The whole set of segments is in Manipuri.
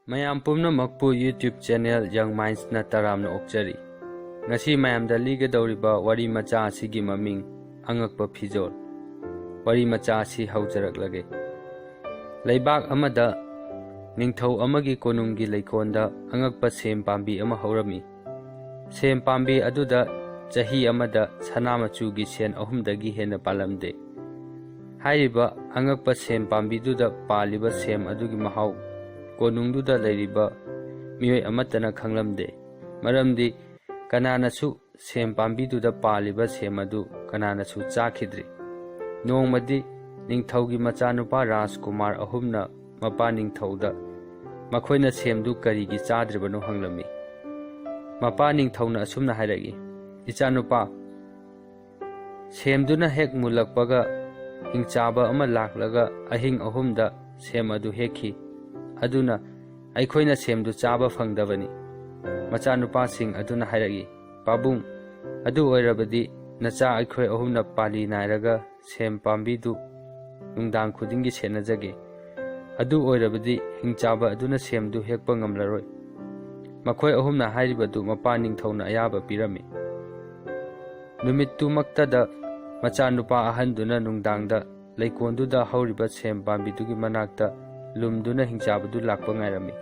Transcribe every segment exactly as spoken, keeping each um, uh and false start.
ꯃꯌꯥꯝ ꯄꯨꯝꯅꯃꯛꯄꯨ YouTube channel Young Mindsꯅ ꯇꯔꯥꯝꯅ ꯑꯣꯛꯆꯔꯤ꯫ ꯉꯁꯤ ꯃꯌꯥꯝꯗ ꯂꯤꯒꯗꯧꯔꯤꯕ ꯋꯥꯔꯤ ꯃꯆꯥ ꯑꯁꯤꯒꯤ ꯃꯃꯤꯡ ꯑꯉꯛꯄ ꯐꯤꯖꯣꯜ꯫ ꯋꯥꯔꯤ ꯃꯆꯥ ꯑꯁꯤ ꯍꯧꯖꯔꯛꯂꯒꯦ꯫ ꯂꯩꯕꯥꯛ ꯑꯃꯗ ꯅꯤꯡꯊꯧ ꯑꯃꯒꯤ ꯀꯣꯅꯨꯡꯒꯤ ꯂꯩꯀꯣꯜꯗ ꯑꯉꯛꯄ ꯁꯦꯝ ꯄꯥꯝꯕꯤ ꯑꯃ ꯍꯧꯔꯝꯃꯤ꯫ ꯁꯦꯝ ꯄꯥꯝꯕꯤ ꯑꯗꯨꯗ ꯆꯍꯤ ꯑꯃꯗ ꯁꯅꯥ ꯃꯆꯨꯒꯤ ꯁꯦꯝ ꯑꯍꯨꯝꯗꯒꯤ ꯍꯦꯟꯅ ꯄꯥꯜꯂꯝꯗꯦ꯫ ꯍꯥꯏꯔꯤꯕ ꯑꯉꯛꯄ ꯁꯦꯝ ꯄꯥꯝꯕꯤꯗꯨꯗ ꯄꯥꯜꯂꯤꯕ ꯁꯦꯝ ꯑꯗꯨꯒꯤ ꯃꯍꯥꯎ ꯀꯣꯅꯨꯡꯗꯨꯗ ꯂꯩꯔꯤꯕ ꯃꯤꯑꯣꯏ ꯑꯃꯠꯇꯅ ꯈꯪꯂꯝꯗꯦ꯫ ꯃꯔꯝꯗꯤ ꯀꯅꯥꯅꯁꯨ ꯁꯦꯝ ꯄꯥꯝꯕꯤꯗꯨꯗ ꯄꯥꯜꯂꯤꯕ ꯁꯦꯝ ꯑꯗꯨ ꯀꯅꯥꯅꯁꯨ ꯆꯥꯈꯤꯗ꯭ꯔꯤ꯫ ꯅꯣꯡꯃꯗꯤ ꯅꯤꯡꯊꯧꯒꯤ ꯃꯆꯥꯅꯨꯄꯥ ꯔꯥꯖꯀꯨꯃꯥꯔ ꯑꯍꯨꯝꯅ ꯃꯄꯥ ꯅꯤꯡꯊꯧꯗ ꯃꯈꯣꯏꯅ ꯁꯦꯝꯗꯨ ꯀꯔꯤꯒꯤ ꯆꯥꯗ꯭ꯔꯤꯕꯅꯣ ꯍꯪꯂꯝꯃꯤ꯫ ꯃꯄꯥ ꯅꯤꯡꯊꯧꯅ ꯑꯁꯨꯝꯅ ꯍꯥꯏꯔꯛꯏ, "ꯏꯆꯥꯅꯨꯄꯥ, ꯁꯦꯝꯗꯨꯅ ꯍꯦꯛ ꯃꯨꯜꯂꯛꯄꯒ ꯍꯤꯡꯆꯥꯕ ꯑꯃ ꯂꯥꯛꯂꯒ ꯑꯍꯤꯡ ꯑꯍꯨꯝꯗ ꯁꯦꯝ ꯑꯗꯨ ꯍꯦꯛꯈꯤ꯫ ꯑꯗꯨꯅ ꯑꯩꯈꯣꯏꯅ ꯁꯦꯝꯗꯨ ꯆꯥꯕ ꯐꯪꯗꯕꯅꯤ꯫" ꯃꯆꯥꯅꯨꯄꯥꯁꯤꯡ ꯑꯗꯨꯅ ꯍꯥꯏꯔꯛꯏ, "ꯄꯥꯕꯨꯡ, ꯑꯗꯨ ꯑꯣꯏꯔꯕꯗꯤ ꯅꯆꯥ ꯑꯩꯈꯣꯏ ꯑꯍꯨꯝꯅ ꯄꯥꯂꯤ ꯅꯥꯏꯔꯒ ꯁꯦꯝ ꯄꯥꯝꯕꯤꯗꯨ ꯅꯨꯡꯗꯥꯡ ꯈꯨꯗꯤꯡꯒꯤ ꯁꯦꯟꯅꯖꯒꯦ꯫ ꯑꯗꯨ ꯑꯣꯏꯔꯕꯗꯤ ꯍꯤꯡꯆꯥꯕ ꯑꯗꯨꯅ ꯁꯦꯝꯗꯨ ꯍꯦꯛꯄ ꯉꯝꯂꯔꯣꯏ꯫" ꯃꯈꯣꯏ ꯑꯍꯨꯝꯅ ꯍꯥꯏꯔꯤꯕꯗꯨ ꯃꯄꯥ ꯅꯤꯡꯊꯧꯅ ꯑꯌꯥꯕ ꯄꯤꯔꯝꯃꯤ꯫ ꯅꯨꯃꯤꯠꯇꯨꯃꯛꯇꯗ ꯃꯆꯥꯅꯨꯄꯥ ꯑꯍꯟꯗꯨꯅ ꯅꯨꯡꯗꯥꯡꯗ ꯂꯩꯀꯣꯜꯗꯨꯗ ꯍꯧꯔꯤꯕ ꯁꯦꯝ ꯄꯥꯝꯕꯤꯗꯨꯒꯤ ꯃꯅꯥꯛꯇ ꯂꯨꯝꯗꯨꯅ ꯍꯤꯡꯆꯥꯕꯗꯨ ꯂꯥꯛꯄ ꯉꯥꯏꯔꯝꯃꯤ꯫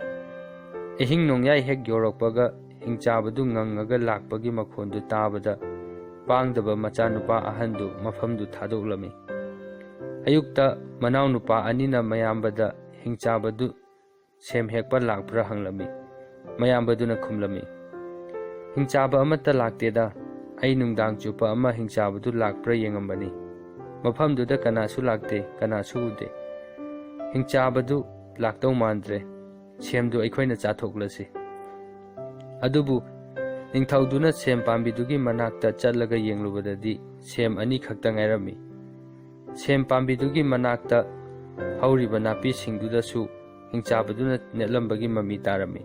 ꯑꯍꯤꯡ ꯅꯣꯡꯌꯥꯏ ꯍꯦꯛ ꯌꯧꯔꯛꯄꯒ ꯍꯤꯡꯆꯥꯕꯗꯨ ꯉꯪꯉꯒ ꯂꯥꯛꯄꯒꯤ ꯃꯈꯣꯟꯗꯨ ꯇꯥꯕꯗ ꯄꯥꯡꯗꯕ ꯃꯆꯥꯅꯨꯄꯥ ꯑꯍꯟꯗꯨ ꯃꯐꯝꯗꯨ ꯊꯥꯗꯣꯛꯂꯝꯃꯤ꯫ ꯑꯌꯨꯛꯇ ꯃꯅꯥꯎꯅꯨꯄꯥ ꯑꯅꯤꯅ ꯃꯌꯥꯝꯕꯗ ꯍꯤꯡꯆꯥꯕꯗꯨ ꯁꯦꯝ ꯍꯦꯛꯄ ꯂꯥꯛꯄ꯭ꯔꯥ ꯍꯪꯂꯝꯃꯤ꯫ ꯃꯌꯥꯝꯕꯗꯨꯅ ꯈꯨꯝꯂꯝꯃꯤ, "ꯍꯤꯡꯆꯥꯕ ꯑꯃꯠꯇ ꯂꯥꯛꯇꯦꯗ꯫ ꯑꯩ ꯅꯨꯡꯗꯥꯡ ꯆꯨꯞꯄ ꯑꯃ ꯍꯤꯡꯆꯥꯕꯗꯨ ꯂꯥꯛꯄ꯭ꯔꯥ ꯌꯦꯡꯉꯝꯕꯅꯤ꯫ ꯃꯐꯝꯗꯨꯗ ꯀꯅꯥꯁꯨ ꯂꯥꯛꯇꯦ, ꯀꯅꯥꯁꯨ ꯎꯗꯦ꯫ ꯍꯤꯡꯆꯥꯕꯗꯨ ꯂꯥꯛꯇꯧ ꯃꯥꯟꯗ꯭ꯔꯦ꯫ ꯁꯦꯝꯗꯨ ꯑꯩꯈꯣꯏꯅ ꯆꯥꯊꯣꯛꯂꯁꯤ꯫" ꯑꯗꯨꯕꯨ ꯅꯤꯡꯊꯧꯗꯨꯅ ꯁꯦꯝ ꯄꯥꯝꯕꯤꯗꯨꯒꯤ ꯃꯅꯥꯛꯇ ꯆꯠꯂꯒ ꯌꯦꯡꯂꯨꯕꯗꯗꯤ ꯁꯦꯝ ꯑꯅꯤ ꯈꯛꯇ ꯉꯥꯏꯔꯝꯃꯤ꯫ ꯁꯦꯝ ꯄꯥꯝꯕꯤꯗꯨꯒꯤ ꯃꯅꯥꯛꯇ ꯍꯧꯔꯤꯕ ꯅꯥꯄꯤꯁꯤꯡꯗꯨꯗꯁꯨ ꯍꯤꯡꯆꯥꯕꯗꯨꯅ ꯅꯦꯠꯂꯝꯕꯒꯤ ꯃꯃꯤ ꯇꯥꯔꯝꯃꯤ꯫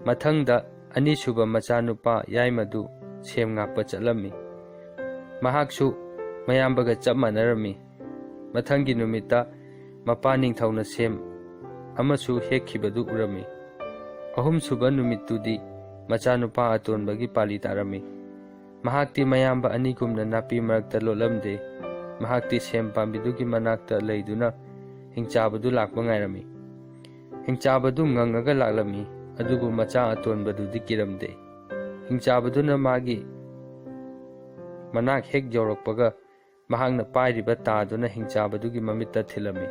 ꯃꯊꯪꯗ ꯑꯅꯤꯁꯨꯕ ꯃꯆꯥꯅꯨꯄꯥ ꯌꯥꯏꯃꯗꯨ ꯁꯦꯝ ꯉꯥꯛꯄ ꯆꯠꯂꯝꯃꯤ꯫ ꯃꯍꯥꯛꯁꯨ ꯃꯌꯥꯝꯕꯒ ꯆꯞ ꯃꯥꯟꯅꯔꯝꯃꯤ꯫ ꯃꯊꯪꯒꯤ ꯅꯨꯃꯤꯠꯇ ꯃꯄꯥ ꯅꯤꯡꯊꯧꯅ ꯁꯦꯝ ꯑꯃꯁꯨ ꯍꯦꯛꯈꯤꯕꯗꯨ ꯎꯔꯝꯃꯤ꯫ ꯑꯍꯨꯝꯁꯨꯕ ꯅꯨꯃꯤꯠꯇꯨꯗꯤ ꯃꯆꯥꯅꯨꯄꯥ ꯑꯇꯣꯟꯕꯒꯤ ꯄꯥꯂꯤ ꯇꯥꯔꯝꯃꯤ꯫ ꯃꯍꯥꯛꯇꯤ ꯃꯌꯥꯝꯕ ꯑꯅꯤꯒꯨꯝꯅ ꯅꯥꯄꯤ ꯃꯔꯛꯇ ꯂꯣꯠꯂꯝꯗꯦ꯫ ꯃꯍꯥꯛꯇꯤ ꯁꯦꯝ ꯄꯥꯝꯕꯤꯗꯨꯒꯤ ꯃꯅꯥꯛꯇ ꯂꯩꯗꯨꯅ ꯍꯤꯡꯆꯥꯕꯗꯨ ꯂꯥꯛꯄ ꯉꯥꯏꯔꯝꯃꯤ꯫ ꯍꯤꯡꯆꯥꯕꯗꯨ ꯉꯪꯉꯒ ꯂꯥꯛꯂꯝꯃꯤ, ꯑꯗꯨꯕꯨ ꯃꯆꯥ ꯑꯇꯣꯟꯕꯗꯨꯗꯤ ꯀꯤꯔꯝꯗꯦ꯫ ꯍꯤꯡꯆꯥꯕꯗꯨꯅ ꯃꯥꯒꯤ ꯃꯅꯥꯛ ꯍꯦꯛ ꯌꯧꯔꯛꯄꯒ, ꯃꯍꯥꯛꯅ ꯄꯥꯏꯔꯤꯕ ꯇꯥꯗꯨꯅ ꯍꯤꯡꯆꯥꯕꯗꯨꯒꯤ ꯃꯃꯤꯠꯇ ꯊꯤꯜꯂꯝꯃꯤ꯫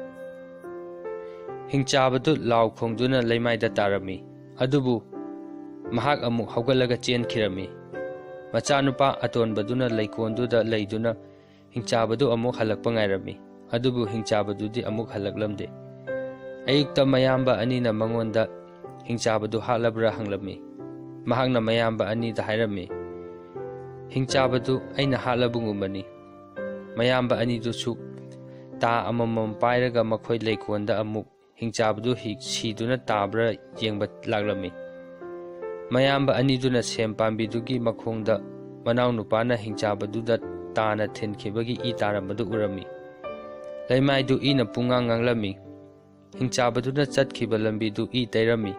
ꯍꯤꯡꯆꯥꯕꯗꯨ ꯂꯥꯎ ꯈꯣꯡꯗꯨꯅ ꯂꯩꯃꯥꯏꯗ ꯇꯥꯔꯝꯃꯤ꯫ ꯑꯗꯨꯕꯨ ꯃꯍꯥꯛ ꯑꯃꯨꯛ ꯍꯧꯒꯠꯂꯒ ꯆꯦꯟꯈꯤꯔꯝꯃꯤ꯫ ꯃꯆꯥꯅꯨꯄꯥ ꯑꯇꯣꯟꯕꯗꯨꯅ ꯂꯩꯀꯣꯟꯗꯨꯗ ꯂꯩꯗꯨꯅ ꯍꯤꯡꯆꯥꯕꯗꯨ ꯑꯃꯨꯛ ꯍꯜꯂꯛꯄ ꯉꯥꯏꯔꯝꯃꯤ꯫ ꯑꯗꯨꯕꯨ ꯍꯤꯡꯆꯥꯕꯗꯨꯗꯤ ꯑꯃꯨꯛ ꯍꯜꯂꯛꯂꯝꯗꯦ꯫ ꯑꯌꯨꯛꯇ ꯃꯌꯥꯝꯕ ꯑꯅꯤꯅ ꯃꯉꯣꯟꯗ ꯍꯤꯡꯆꯥꯕꯗꯨ ꯍꯥꯠꯂꯕ꯭ꯔꯥ ꯍꯪꯂꯝꯃꯤ꯫ ꯃꯍꯥꯛꯅ ꯃꯌꯥꯝꯕ ꯑꯅꯤꯗ ꯍꯥꯏꯔꯝꯃꯤ, "ꯍꯤꯡꯆꯥꯕꯗꯨ ꯑꯩꯅ ꯍꯥꯠꯂꯕꯒꯨꯝꯕꯅꯤ꯫" ꯃꯌꯥꯝꯕ ꯑꯅꯤꯗꯨꯁꯨ ꯇꯥ ꯑꯃꯃꯝ ꯄꯥꯏꯔꯒ ꯃꯈꯣꯏ ꯂꯩꯀꯣꯟꯗ ꯑꯃꯨꯛ ꯍꯤꯡꯆꯥꯕꯗꯨ ꯍꯤ-, ꯁꯤꯗꯨꯅ ꯇꯥꯕ꯭ꯔꯥ ꯌꯦꯡꯕ ꯂꯥꯛꯂꯝꯃꯤ꯫ ꯃꯌꯥꯝꯕ ꯑꯅꯤꯗꯨꯅ ꯁꯦꯝ ꯄꯥꯝꯕꯤꯗꯨꯒꯤ ꯃꯈꯣꯡꯗ ꯃꯅꯥꯎꯅꯨꯄꯥꯅ ꯍꯤꯡꯆꯥꯕꯗꯨꯗ ꯇꯥꯅ ꯊꯤꯟꯈꯤꯕꯒꯤ ꯏ ꯇꯥꯔꯝꯕꯗꯨ ꯎꯔꯝꯃꯤ꯫ ꯂꯩꯃꯥꯏꯗꯨ ꯏꯅ ꯄꯨꯡꯉꯥꯡ ꯉꯥꯡꯂꯝꯃꯤ꯫ ꯍꯤꯡꯆꯥꯕꯗꯨꯅ ꯆꯠꯈꯤꯕ ꯂꯝꯕꯤꯗꯨ ꯏ ꯇꯩꯔꯝꯃꯤ꯫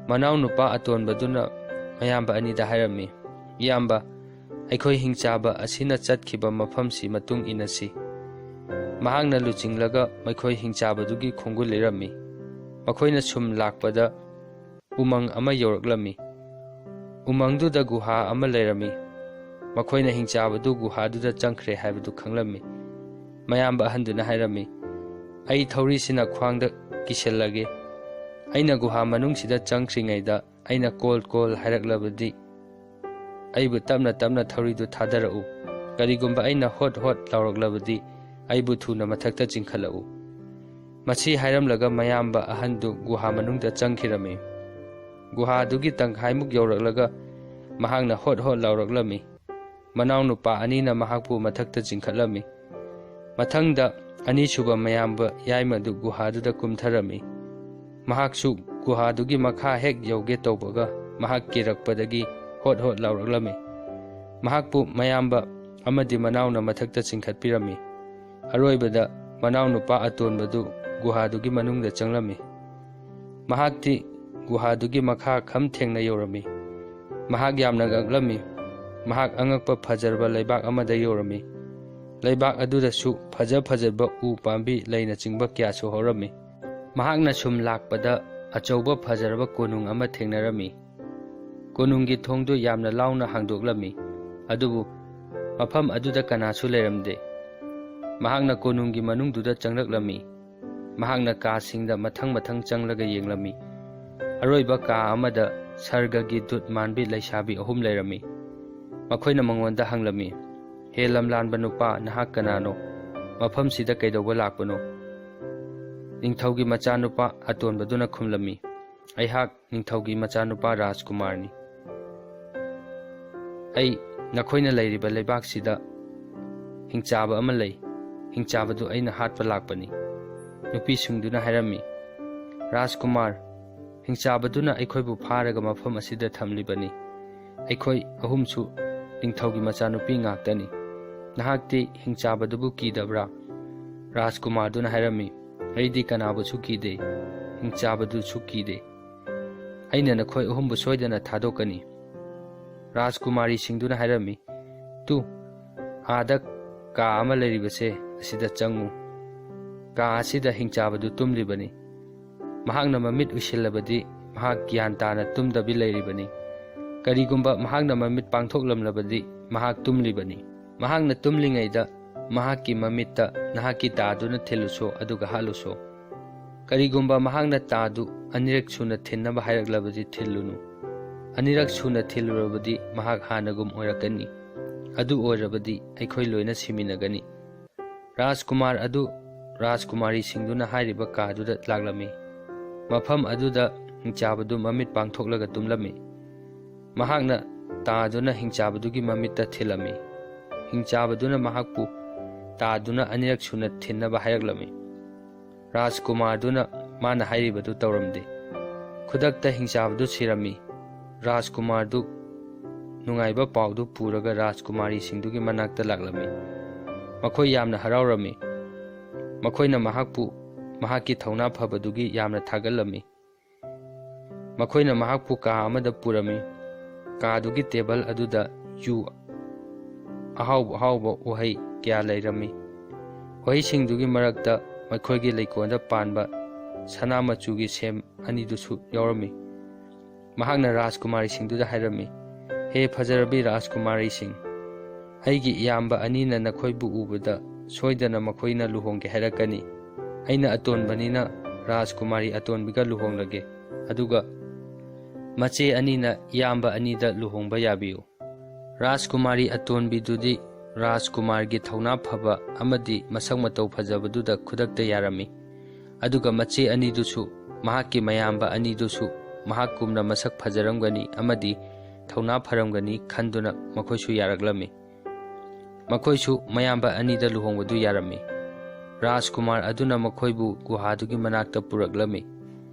ꯃꯅꯥꯎꯅꯨꯄꯥ ꯑꯇꯣꯟꯕꯗꯨꯅ ꯃꯌꯥꯝꯕ ꯑꯅꯤꯗ ꯍꯥꯏꯔꯝꯃꯤ, "ꯏꯌꯥꯝꯕ, ꯑꯩꯈꯣꯏ ꯍꯤꯡꯆꯥꯕ ꯑꯁꯤꯅ ꯆꯠꯈꯤꯕ ꯃꯐꯝꯁꯤ ꯃꯇꯨꯡ ꯏꯟꯅꯁꯤ꯫" ꯃꯍꯥꯛꯅ ꯂꯨꯆꯤꯡꯂꯒ ꯃꯈꯣꯏ ꯍꯤꯡꯆꯥꯕꯗꯨꯒꯤ ꯈꯣꯡꯒꯨꯜ ꯂꯤꯔꯝꯃꯤ꯫ ꯃꯈꯣꯏꯅ ꯁꯨꯝ ꯂꯥꯛꯄꯗ ꯎꯃꯪ ꯑꯃ ꯌꯧꯔꯛꯂꯝꯃꯤ꯫ ꯎꯃꯪꯗꯨꯗ ꯒꯨꯍꯥ ꯑꯃ ꯂꯩꯔꯝꯃꯤ꯫ ꯃꯈꯣꯏꯅ ꯍꯤꯡꯆꯥꯕꯗꯨ ꯒꯨꯍꯥꯗꯨꯗ ꯆꯪꯈ꯭ꯔꯦ ꯍꯥꯏꯕꯗꯨ ꯈꯪꯂꯝꯃꯤ꯫ ꯃꯌꯥꯝꯕ ꯑꯍꯟꯗꯨꯅ ꯍꯥꯏꯔꯝꯃꯤ, "ꯑꯩ ꯊꯧꯔꯤꯁꯤꯅ ꯈ꯭ꯋꯥꯡꯗ ꯀꯤꯁꯤꯜꯂꯒꯦ꯫ ꯑꯩꯅ ꯒꯨꯍꯥ ꯃꯅꯨꯡꯁꯤꯗ ꯆꯪꯈ꯭ꯔꯤꯉꯩꯗ ꯑꯩꯅ ꯀꯣꯜ ꯀꯣꯜ ꯍꯥꯏꯔꯛꯂꯕꯗꯤ ꯑꯩꯕꯨ ꯇꯞꯅ ꯇꯞꯅ ꯊꯧꯔꯤꯗꯨ ꯊꯥꯗꯔꯛꯎ꯫ ꯀꯔꯤꯒꯨꯝꯕ ꯑꯩꯅ ꯍꯣꯠ ꯍꯣꯠ ꯂꯥꯎꯔꯛꯂꯕꯗꯤ ꯑꯩꯕꯨ ꯊꯨꯅ ꯃꯊꯛꯇ ꯆꯤꯡꯈꯠꯂꯛꯎ꯫" ꯃꯁꯤ ꯍꯥꯏꯔꯝꯂꯒ ꯃꯌꯥꯝꯕ ꯑꯍꯟꯗꯨ ꯒꯨꯍꯥ ꯃꯅꯨꯡꯗ ꯆꯪꯈꯤꯔꯝꯃꯤ꯫ ꯒꯨꯍꯥꯗꯨꯒꯤ ꯇꯪꯈꯥꯏꯃꯨꯛ ꯌꯧꯔꯛꯂꯒ ꯃꯍꯥꯛꯅ ꯍꯣꯠ ꯍꯣꯠ ꯂꯥꯎꯔꯛꯂꯝꯃꯤ꯫ ꯃꯅꯥꯎꯅꯨꯄꯥ ꯑꯅꯤꯅ ꯃꯍꯥꯛꯄꯨ ꯃꯊꯛꯇ ꯆꯤꯡꯈꯠꯂꯝꯃꯤ꯫ ꯃꯊꯪꯗ ꯑꯅꯤꯁꯨꯕ ꯃꯌꯥꯝꯕ ꯌꯥꯏꯃꯗꯨ ꯒꯨꯍꯥꯗꯨꯗ ꯀꯨꯝꯊꯔꯝꯃꯤ꯫ ꯃꯍꯥꯛꯁꯨ ꯒꯨꯍꯥꯗꯨꯒꯤ ꯃꯈꯥ ꯍꯦꯛ ꯌꯧꯒꯦ ꯇꯧꯕꯒ ꯃꯍꯥꯛ ꯀꯤꯔꯛꯄꯗꯒꯤ ꯍꯣꯠ ꯍꯣꯠ ꯂꯥꯎꯔꯛꯂꯝꯃꯤ꯫ ꯃꯍꯥꯛꯄꯨ ꯃꯌꯥꯝꯕ ꯑꯃꯗꯤ ꯃꯅꯥꯎꯅ ꯃꯊꯛꯇ ꯆꯤꯡꯈꯠꯄꯤꯔꯝꯃꯤ꯫ ꯑꯔꯣꯏꯕꯗ ꯃꯅꯥꯎꯅꯨꯄꯥ ꯑꯇꯣꯟꯕꯗꯨ ꯒꯨꯍꯥꯗꯨꯒꯤ ꯃꯅꯨꯡꯗ ꯆꯪꯂꯝꯃꯤ꯫ ꯃꯍꯥꯛꯇꯤ ꯒꯨꯍꯥꯗꯨꯒꯤ ꯃꯈꯥ ꯈꯝ ꯊꯦꯡꯅ ꯌꯧꯔꯝꯃꯤ꯫ ꯃꯍꯥꯛ ꯌꯥꯝꯅ ꯉꯛꯂꯝꯃꯤ꯫ ꯃꯍꯥꯛ ꯑꯉꯛꯄ ꯐꯖꯔꯕ ꯂꯩꯕꯥꯛ ꯑꯃꯗ ꯌꯧꯔꯝꯃꯤ꯫ ꯂꯩꯕꯥꯛ ꯑꯗꯨꯗꯁꯨ ꯐꯖ ꯐꯖꯕ ꯎ ꯄꯥꯝꯕꯤ ꯂꯩꯅꯆꯤꯡꯕ ꯀꯌꯥꯁꯨ ꯍꯧꯔꯝꯃꯤ꯫ ꯃꯍꯥꯛꯅ ꯁꯨꯝ ꯂꯥꯛꯄꯗ ꯑꯆꯧꯕ ꯐꯖꯔꯕ ꯀꯣꯅꯨꯡ ꯑꯃ ꯊꯦꯡꯅꯔꯝꯃꯤ꯫ ꯀꯣꯅꯨꯡꯒꯤ ꯊꯣꯡꯗꯨ ꯌꯥꯝꯅ ꯂꯥꯎꯅ ꯍꯥꯡꯗꯣꯛꯂꯝꯃꯤ, ꯑꯗꯨꯕꯨ ꯃꯐꯝ ꯑꯗꯨꯗ ꯀꯅꯥꯁꯨ ꯂꯩꯔꯝꯗꯦ꯫ ꯃꯍꯥꯛꯅ ꯀꯣꯅꯨꯡꯒꯤ ꯃꯅꯨꯡꯗꯨꯗ ꯆꯪꯂꯛꯂꯝꯃꯤ꯫ ꯃꯍꯥꯛꯅ ꯀꯥꯁꯤꯡꯗ ꯃꯊꯪ ꯃꯊꯪ ꯆꯪꯂꯒ ꯌꯦꯡꯂꯝꯃꯤ꯫ ꯑꯔꯣꯏꯕ ꯀꯥ ꯑꯃꯗ ꯁꯔꯒꯒꯤ ꯗꯨꯠ ꯃꯥꯟꯕꯤ ꯂꯩꯁꯥꯕꯤ ꯑꯍꯨꯝ ꯂꯩꯔꯝꯃꯤ꯫ ꯃꯈꯣꯏꯅ ꯃꯉꯣꯟꯗ ꯍꯪꯂꯝꯃꯤ, "ꯍꯦ ꯂꯝꯂꯥꯟꯕ ꯅꯨꯄꯥ, ꯅꯍꯥꯛ ꯀꯅꯥꯅꯣ? ꯃꯐꯝꯁꯤꯗ ꯀꯩꯗꯧꯕ ꯂꯥꯛꯄꯅꯣ?" ꯅꯤꯡꯊꯧꯒꯤ ꯃꯆꯥꯅꯨꯄꯥ ꯑꯇꯣꯟꯕꯗꯨꯅ ꯈꯨꯝꯂꯝꯃꯤ, "ꯑꯩꯍꯥꯛ ꯅꯤꯡꯊꯧꯒꯤ ꯃꯆꯥꯅꯨꯄꯥ ꯔꯥꯖꯀꯨꯃꯥꯔꯅꯤ꯫ ꯑꯩ ꯅꯈꯣꯏꯅ ꯂꯩꯔꯤꯕ ꯂꯩꯕꯥꯛꯁꯤꯗ ꯍꯤꯡꯆꯥꯕ ꯑꯃ ꯂꯩ꯫ ꯍꯤꯡꯆꯥꯕꯗꯨ ꯑꯩꯅ ꯍꯥꯠꯄ ꯂꯥꯛꯄꯅꯤ꯫" ꯅꯨꯄꯤꯁꯤꯡꯗꯨꯅ ꯍꯥꯏꯔꯝꯃꯤ, "ꯔꯥꯖꯀꯨꯃꯥꯔ, ꯍꯤꯡꯆꯥꯕꯗꯨꯅ ꯑꯩꯈꯣꯏꯕꯨ ꯐꯥꯔꯒ ꯃꯐꯝ ꯑꯁꯤꯗ ꯊꯝꯂꯤꯕꯅꯤ꯫ ꯑꯩꯈꯣꯏ ꯑꯍꯨꯝꯁꯨ ꯅꯤꯡꯊꯧꯒꯤ ꯃꯆꯥꯅꯨꯄꯤ ꯉꯥꯛꯇꯅꯤ꯫ ꯅꯍꯥꯛꯇꯤ ꯍꯤꯡꯆꯥꯕꯗꯨꯕꯨ ꯀꯤꯗꯕ꯭ꯔꯥ?" ꯔꯥꯖꯀꯨꯃꯥꯔꯗꯨꯅ ꯍꯥꯏꯔꯝꯃꯤ, "ꯑꯩꯗꯤ ꯀꯅꯥꯕꯨꯁꯨ ꯀꯤꯗꯦ, ꯍꯤꯡꯆꯥꯕꯗꯨꯁꯨ ꯀꯤꯗꯦ꯫ ꯑꯩꯅ ꯅꯈꯣꯏ ꯑꯍꯨꯝꯕꯨ ꯁꯣꯏꯗꯅ ꯊꯥꯗꯣꯛꯀꯅꯤ꯫" ꯔꯥꯖꯀꯨꯃꯥꯔꯤꯁꯤꯡꯗꯨꯅ ꯍꯥꯏꯔꯝꯃꯤ, "ꯇꯨ, ꯑꯥꯗ ꯀꯥ ꯑꯃ ꯂꯩꯔꯤꯕꯁꯦ, ꯑꯁꯤꯗ ꯆꯪꯉꯨ꯫ ꯀꯥ ꯑꯁꯤꯗ ꯍꯤꯡꯆꯥꯕꯗꯨ ꯇꯨꯝꯂꯤꯕꯅꯤ꯫ ꯃꯍꯥꯛꯅ ꯃꯃꯤꯠ ꯎꯏꯁꯤꯜꯂꯕꯗꯤ ꯃꯍꯥꯛ ꯒ꯭ꯌꯥꯟ ꯇꯥꯅ ꯇꯨꯝꯗꯕꯤ ꯂꯩꯔꯤꯕꯅꯤ꯫ ꯀꯔꯤꯒꯨꯝꯕ ꯃꯍꯥꯛꯅ ꯃꯃꯤꯠ ꯄꯥꯡꯊꯣꯛꯂꯝꯂꯕꯗꯤ ꯃꯍꯥꯛ ꯇꯨꯝꯂꯤꯕꯅꯤ꯫ ꯃꯍꯥꯛꯅ ꯇꯨꯝꯂꯤꯉꯩꯗ ꯃꯍꯥꯛꯀꯤ ꯃꯃꯤꯠꯇ ꯅꯍꯥꯛꯀꯤ ꯇꯥꯗꯨꯅ ꯊꯤꯜꯂꯨꯁꯣ, ꯑꯗꯨꯒ ꯍꯥꯠꯂꯨꯁꯣ꯫ ꯀꯔꯤꯒꯨꯝꯕ ꯃꯍꯥꯛꯅ ꯇꯥꯗꯨ ꯑꯅꯤꯔꯛ ꯁꯨꯅ ꯊꯤꯟꯅꯕ ꯍꯥꯏꯔꯛꯂꯕꯗꯤ ꯊꯤꯜꯂꯨꯅꯨ꯫ ꯑꯅꯤꯔꯛ ꯁꯨꯅ ꯊꯤꯜꯂꯨꯔꯕꯗꯤ ꯃꯍꯥꯛ ꯍꯥꯟꯅꯒꯨꯝ ꯑꯣꯏꯔꯛꯀꯅꯤ꯫ ꯑꯗꯨ ꯑꯣꯏꯔꯕꯗꯤ ꯑꯩꯈꯣꯏ ꯂꯣꯏꯅ ꯁꯤꯃꯤꯟꯅꯒꯅꯤ꯫" ꯔꯥꯖꯀꯨꯃꯥꯔ ꯑꯗꯨ ꯔꯥꯖꯀꯨꯃꯥꯔꯤꯁꯤꯡꯗꯨꯅ ꯍꯥꯏꯔꯤꯕ ꯀꯥꯗꯨꯗ ꯂꯥꯛꯂꯝꯃꯤ꯫ ꯃꯐꯝ ꯑꯗꯨꯗ ꯍꯤꯡꯆꯥꯕꯗꯨ ꯃꯃꯤꯠ ꯄꯥꯡꯊꯣꯛꯂꯒ ꯇꯨꯝꯂꯝꯃꯤ꯫ ꯃꯍꯥꯛꯅ ꯇꯥꯗꯨꯅ ꯍꯤꯡꯆꯥꯕꯗꯨꯒꯤ ꯃꯃꯤꯠꯇ ꯊꯤꯜꯂꯝꯃꯤ꯫ ꯍꯤꯡꯆꯥꯕꯗꯨꯅ ꯃꯍꯥꯛꯄꯨ ꯇꯥꯗꯨꯅ ꯑꯅꯤꯔꯛ ꯁꯨꯅ ꯊꯤꯟꯅꯕ ꯍꯥꯏꯔꯛꯂꯝꯃꯤ꯫ ꯔꯥꯖꯀꯨꯃꯥꯔꯗꯨꯅ ꯃꯥꯅ ꯍꯥꯏꯔꯤꯕꯗꯨ ꯇꯧꯔꯝꯗꯦ꯫ ꯈꯨꯗꯛꯇ ꯍꯤꯡꯆꯥꯕꯗꯨ ꯁꯤꯔꯝꯃꯤ꯫ ꯔꯥꯖꯀꯨꯃꯥꯔꯗꯨ ꯅꯨꯡꯉꯥꯏꯕ ꯄꯥꯎꯗꯨ ꯄꯨꯔꯒ ꯔꯥꯖꯀꯨꯃꯥꯔꯤꯁꯤꯡꯗꯨꯒꯤ ꯃꯅꯥꯛꯇ ꯂꯥꯛꯂꯝꯃꯤ꯫ ꯃꯈꯣꯏ ꯌꯥꯝꯅ ꯍꯔꯥꯎꯔꯝꯃꯤ꯫ ꯃꯈꯣꯏꯅ ꯃꯍꯥꯛꯄꯨ ꯃꯍꯥꯛꯀꯤ ꯊꯧꯅꯥ ꯐꯕꯗꯨꯒꯤ ꯌꯥꯝꯅ ꯊꯥꯒꯠꯂꯝꯃꯤ꯫ ꯃꯈꯣꯏꯅ ꯃꯍꯥꯛꯄꯨ ꯀꯥ ꯑꯃꯗ ꯄꯨꯔꯝꯃꯤ꯫ ꯀꯥꯗꯨꯒꯤ ꯇꯦꯕꯜ ꯑꯗꯨꯗ ꯌꯨ ꯑꯍꯥꯎ ꯑꯍꯥꯎꯕ ꯎꯍꯩ ꯀꯌꯥ ꯂꯩꯔꯝꯃꯤ꯫ ꯎꯍꯩꯁꯤꯡꯗꯨꯒꯤ ꯃꯔꯛꯇ ꯃꯈꯣꯏꯒꯤ ꯂꯩꯀꯣꯜꯗ ꯄꯥꯟꯕ ꯁꯅꯥ ꯃꯆꯨꯒꯤ ꯁꯦꯝ ꯑꯅꯤꯗꯨꯁꯨ ꯌꯥꯎꯔꯝꯃꯤ꯫ ꯃꯍꯥꯛꯅ ꯔꯥꯖꯀꯨꯃꯥꯔꯤꯁꯤꯡꯗꯨꯗ ꯍꯥꯏꯔꯝꯃꯤ, "ꯍꯦ ꯐꯖꯔꯕꯤ ꯔꯥꯖꯀꯨꯃꯥꯔꯤꯁꯤꯡ, ꯑꯩꯒꯤ ꯏꯌꯥꯝꯕ ꯑꯅꯤꯅ ꯅꯈꯣꯏꯕꯨ ꯎꯕꯗ ꯁꯣꯏꯗꯅ ꯃꯈꯣꯏꯅ ꯂꯨꯍꯣꯡꯒꯦ ꯍꯥꯏꯔꯛꯀꯅꯤ꯫ ꯑꯩꯅ ꯑꯇꯣꯟꯕꯅꯤꯅ ꯔꯥꯖꯀꯨꯃꯥꯔꯤ ꯑꯇꯣꯟꯕꯤꯒ ꯂꯨꯍꯣꯡꯂꯒꯦ, ꯑꯗꯨꯒ ꯃꯆꯦ ꯑꯅꯤꯅ ꯏꯌꯥꯝꯕ ꯑꯅꯤꯗ ꯂꯨꯍꯣꯡꯕ ꯌꯥꯕꯤꯌꯨ꯫" ꯔꯥꯖꯀꯨꯃꯥꯔꯤ ꯑꯇꯣꯟꯕꯤꯗꯨꯗꯤ ꯔꯥꯖꯀꯨꯃꯥꯔꯒꯤ ꯊꯧꯅꯥ ꯐꯕ ꯑꯃꯗꯤ ꯃꯁꯛ ꯃꯇꯧ ꯐꯖꯕꯗꯨꯗ ꯈꯨꯗꯛꯇ ꯌꯥꯔꯝꯃꯤ꯫ ꯑꯗꯨꯒ ꯃꯆꯦ ꯑꯅꯤꯗꯨꯁꯨ, ꯃꯍꯥꯛꯀꯤ ꯃꯌꯥꯝꯕ ꯑꯅꯤꯗꯨꯁꯨ ꯃꯍꯥꯛꯀꯨꯝꯅ ꯃꯁꯛ ꯐꯖꯔꯝꯒꯅꯤ ꯑꯃꯗꯤ ꯊꯧꯅꯥ ꯐꯔꯝꯒꯅꯤ ꯈꯟꯗꯨꯅ ꯃꯈꯣꯏꯁꯨ ꯌꯥꯔꯛꯂꯝꯃꯤ꯫ ꯃꯈꯣꯏꯁꯨ ꯃꯌꯥꯝꯕ ꯑꯅꯤꯗ ꯂꯨꯍꯣꯡꯕꯗꯨ ꯌꯥꯔꯝꯃꯤ꯫ ꯔꯥꯖꯀꯨꯃꯥꯔ ꯑꯗꯨꯅ ꯃꯈꯣꯏꯕꯨ ꯒꯨꯍꯥꯗꯨꯒꯤ ꯃꯅꯥꯛꯇ ꯄꯨꯔꯛꯂꯝꯃꯤ꯫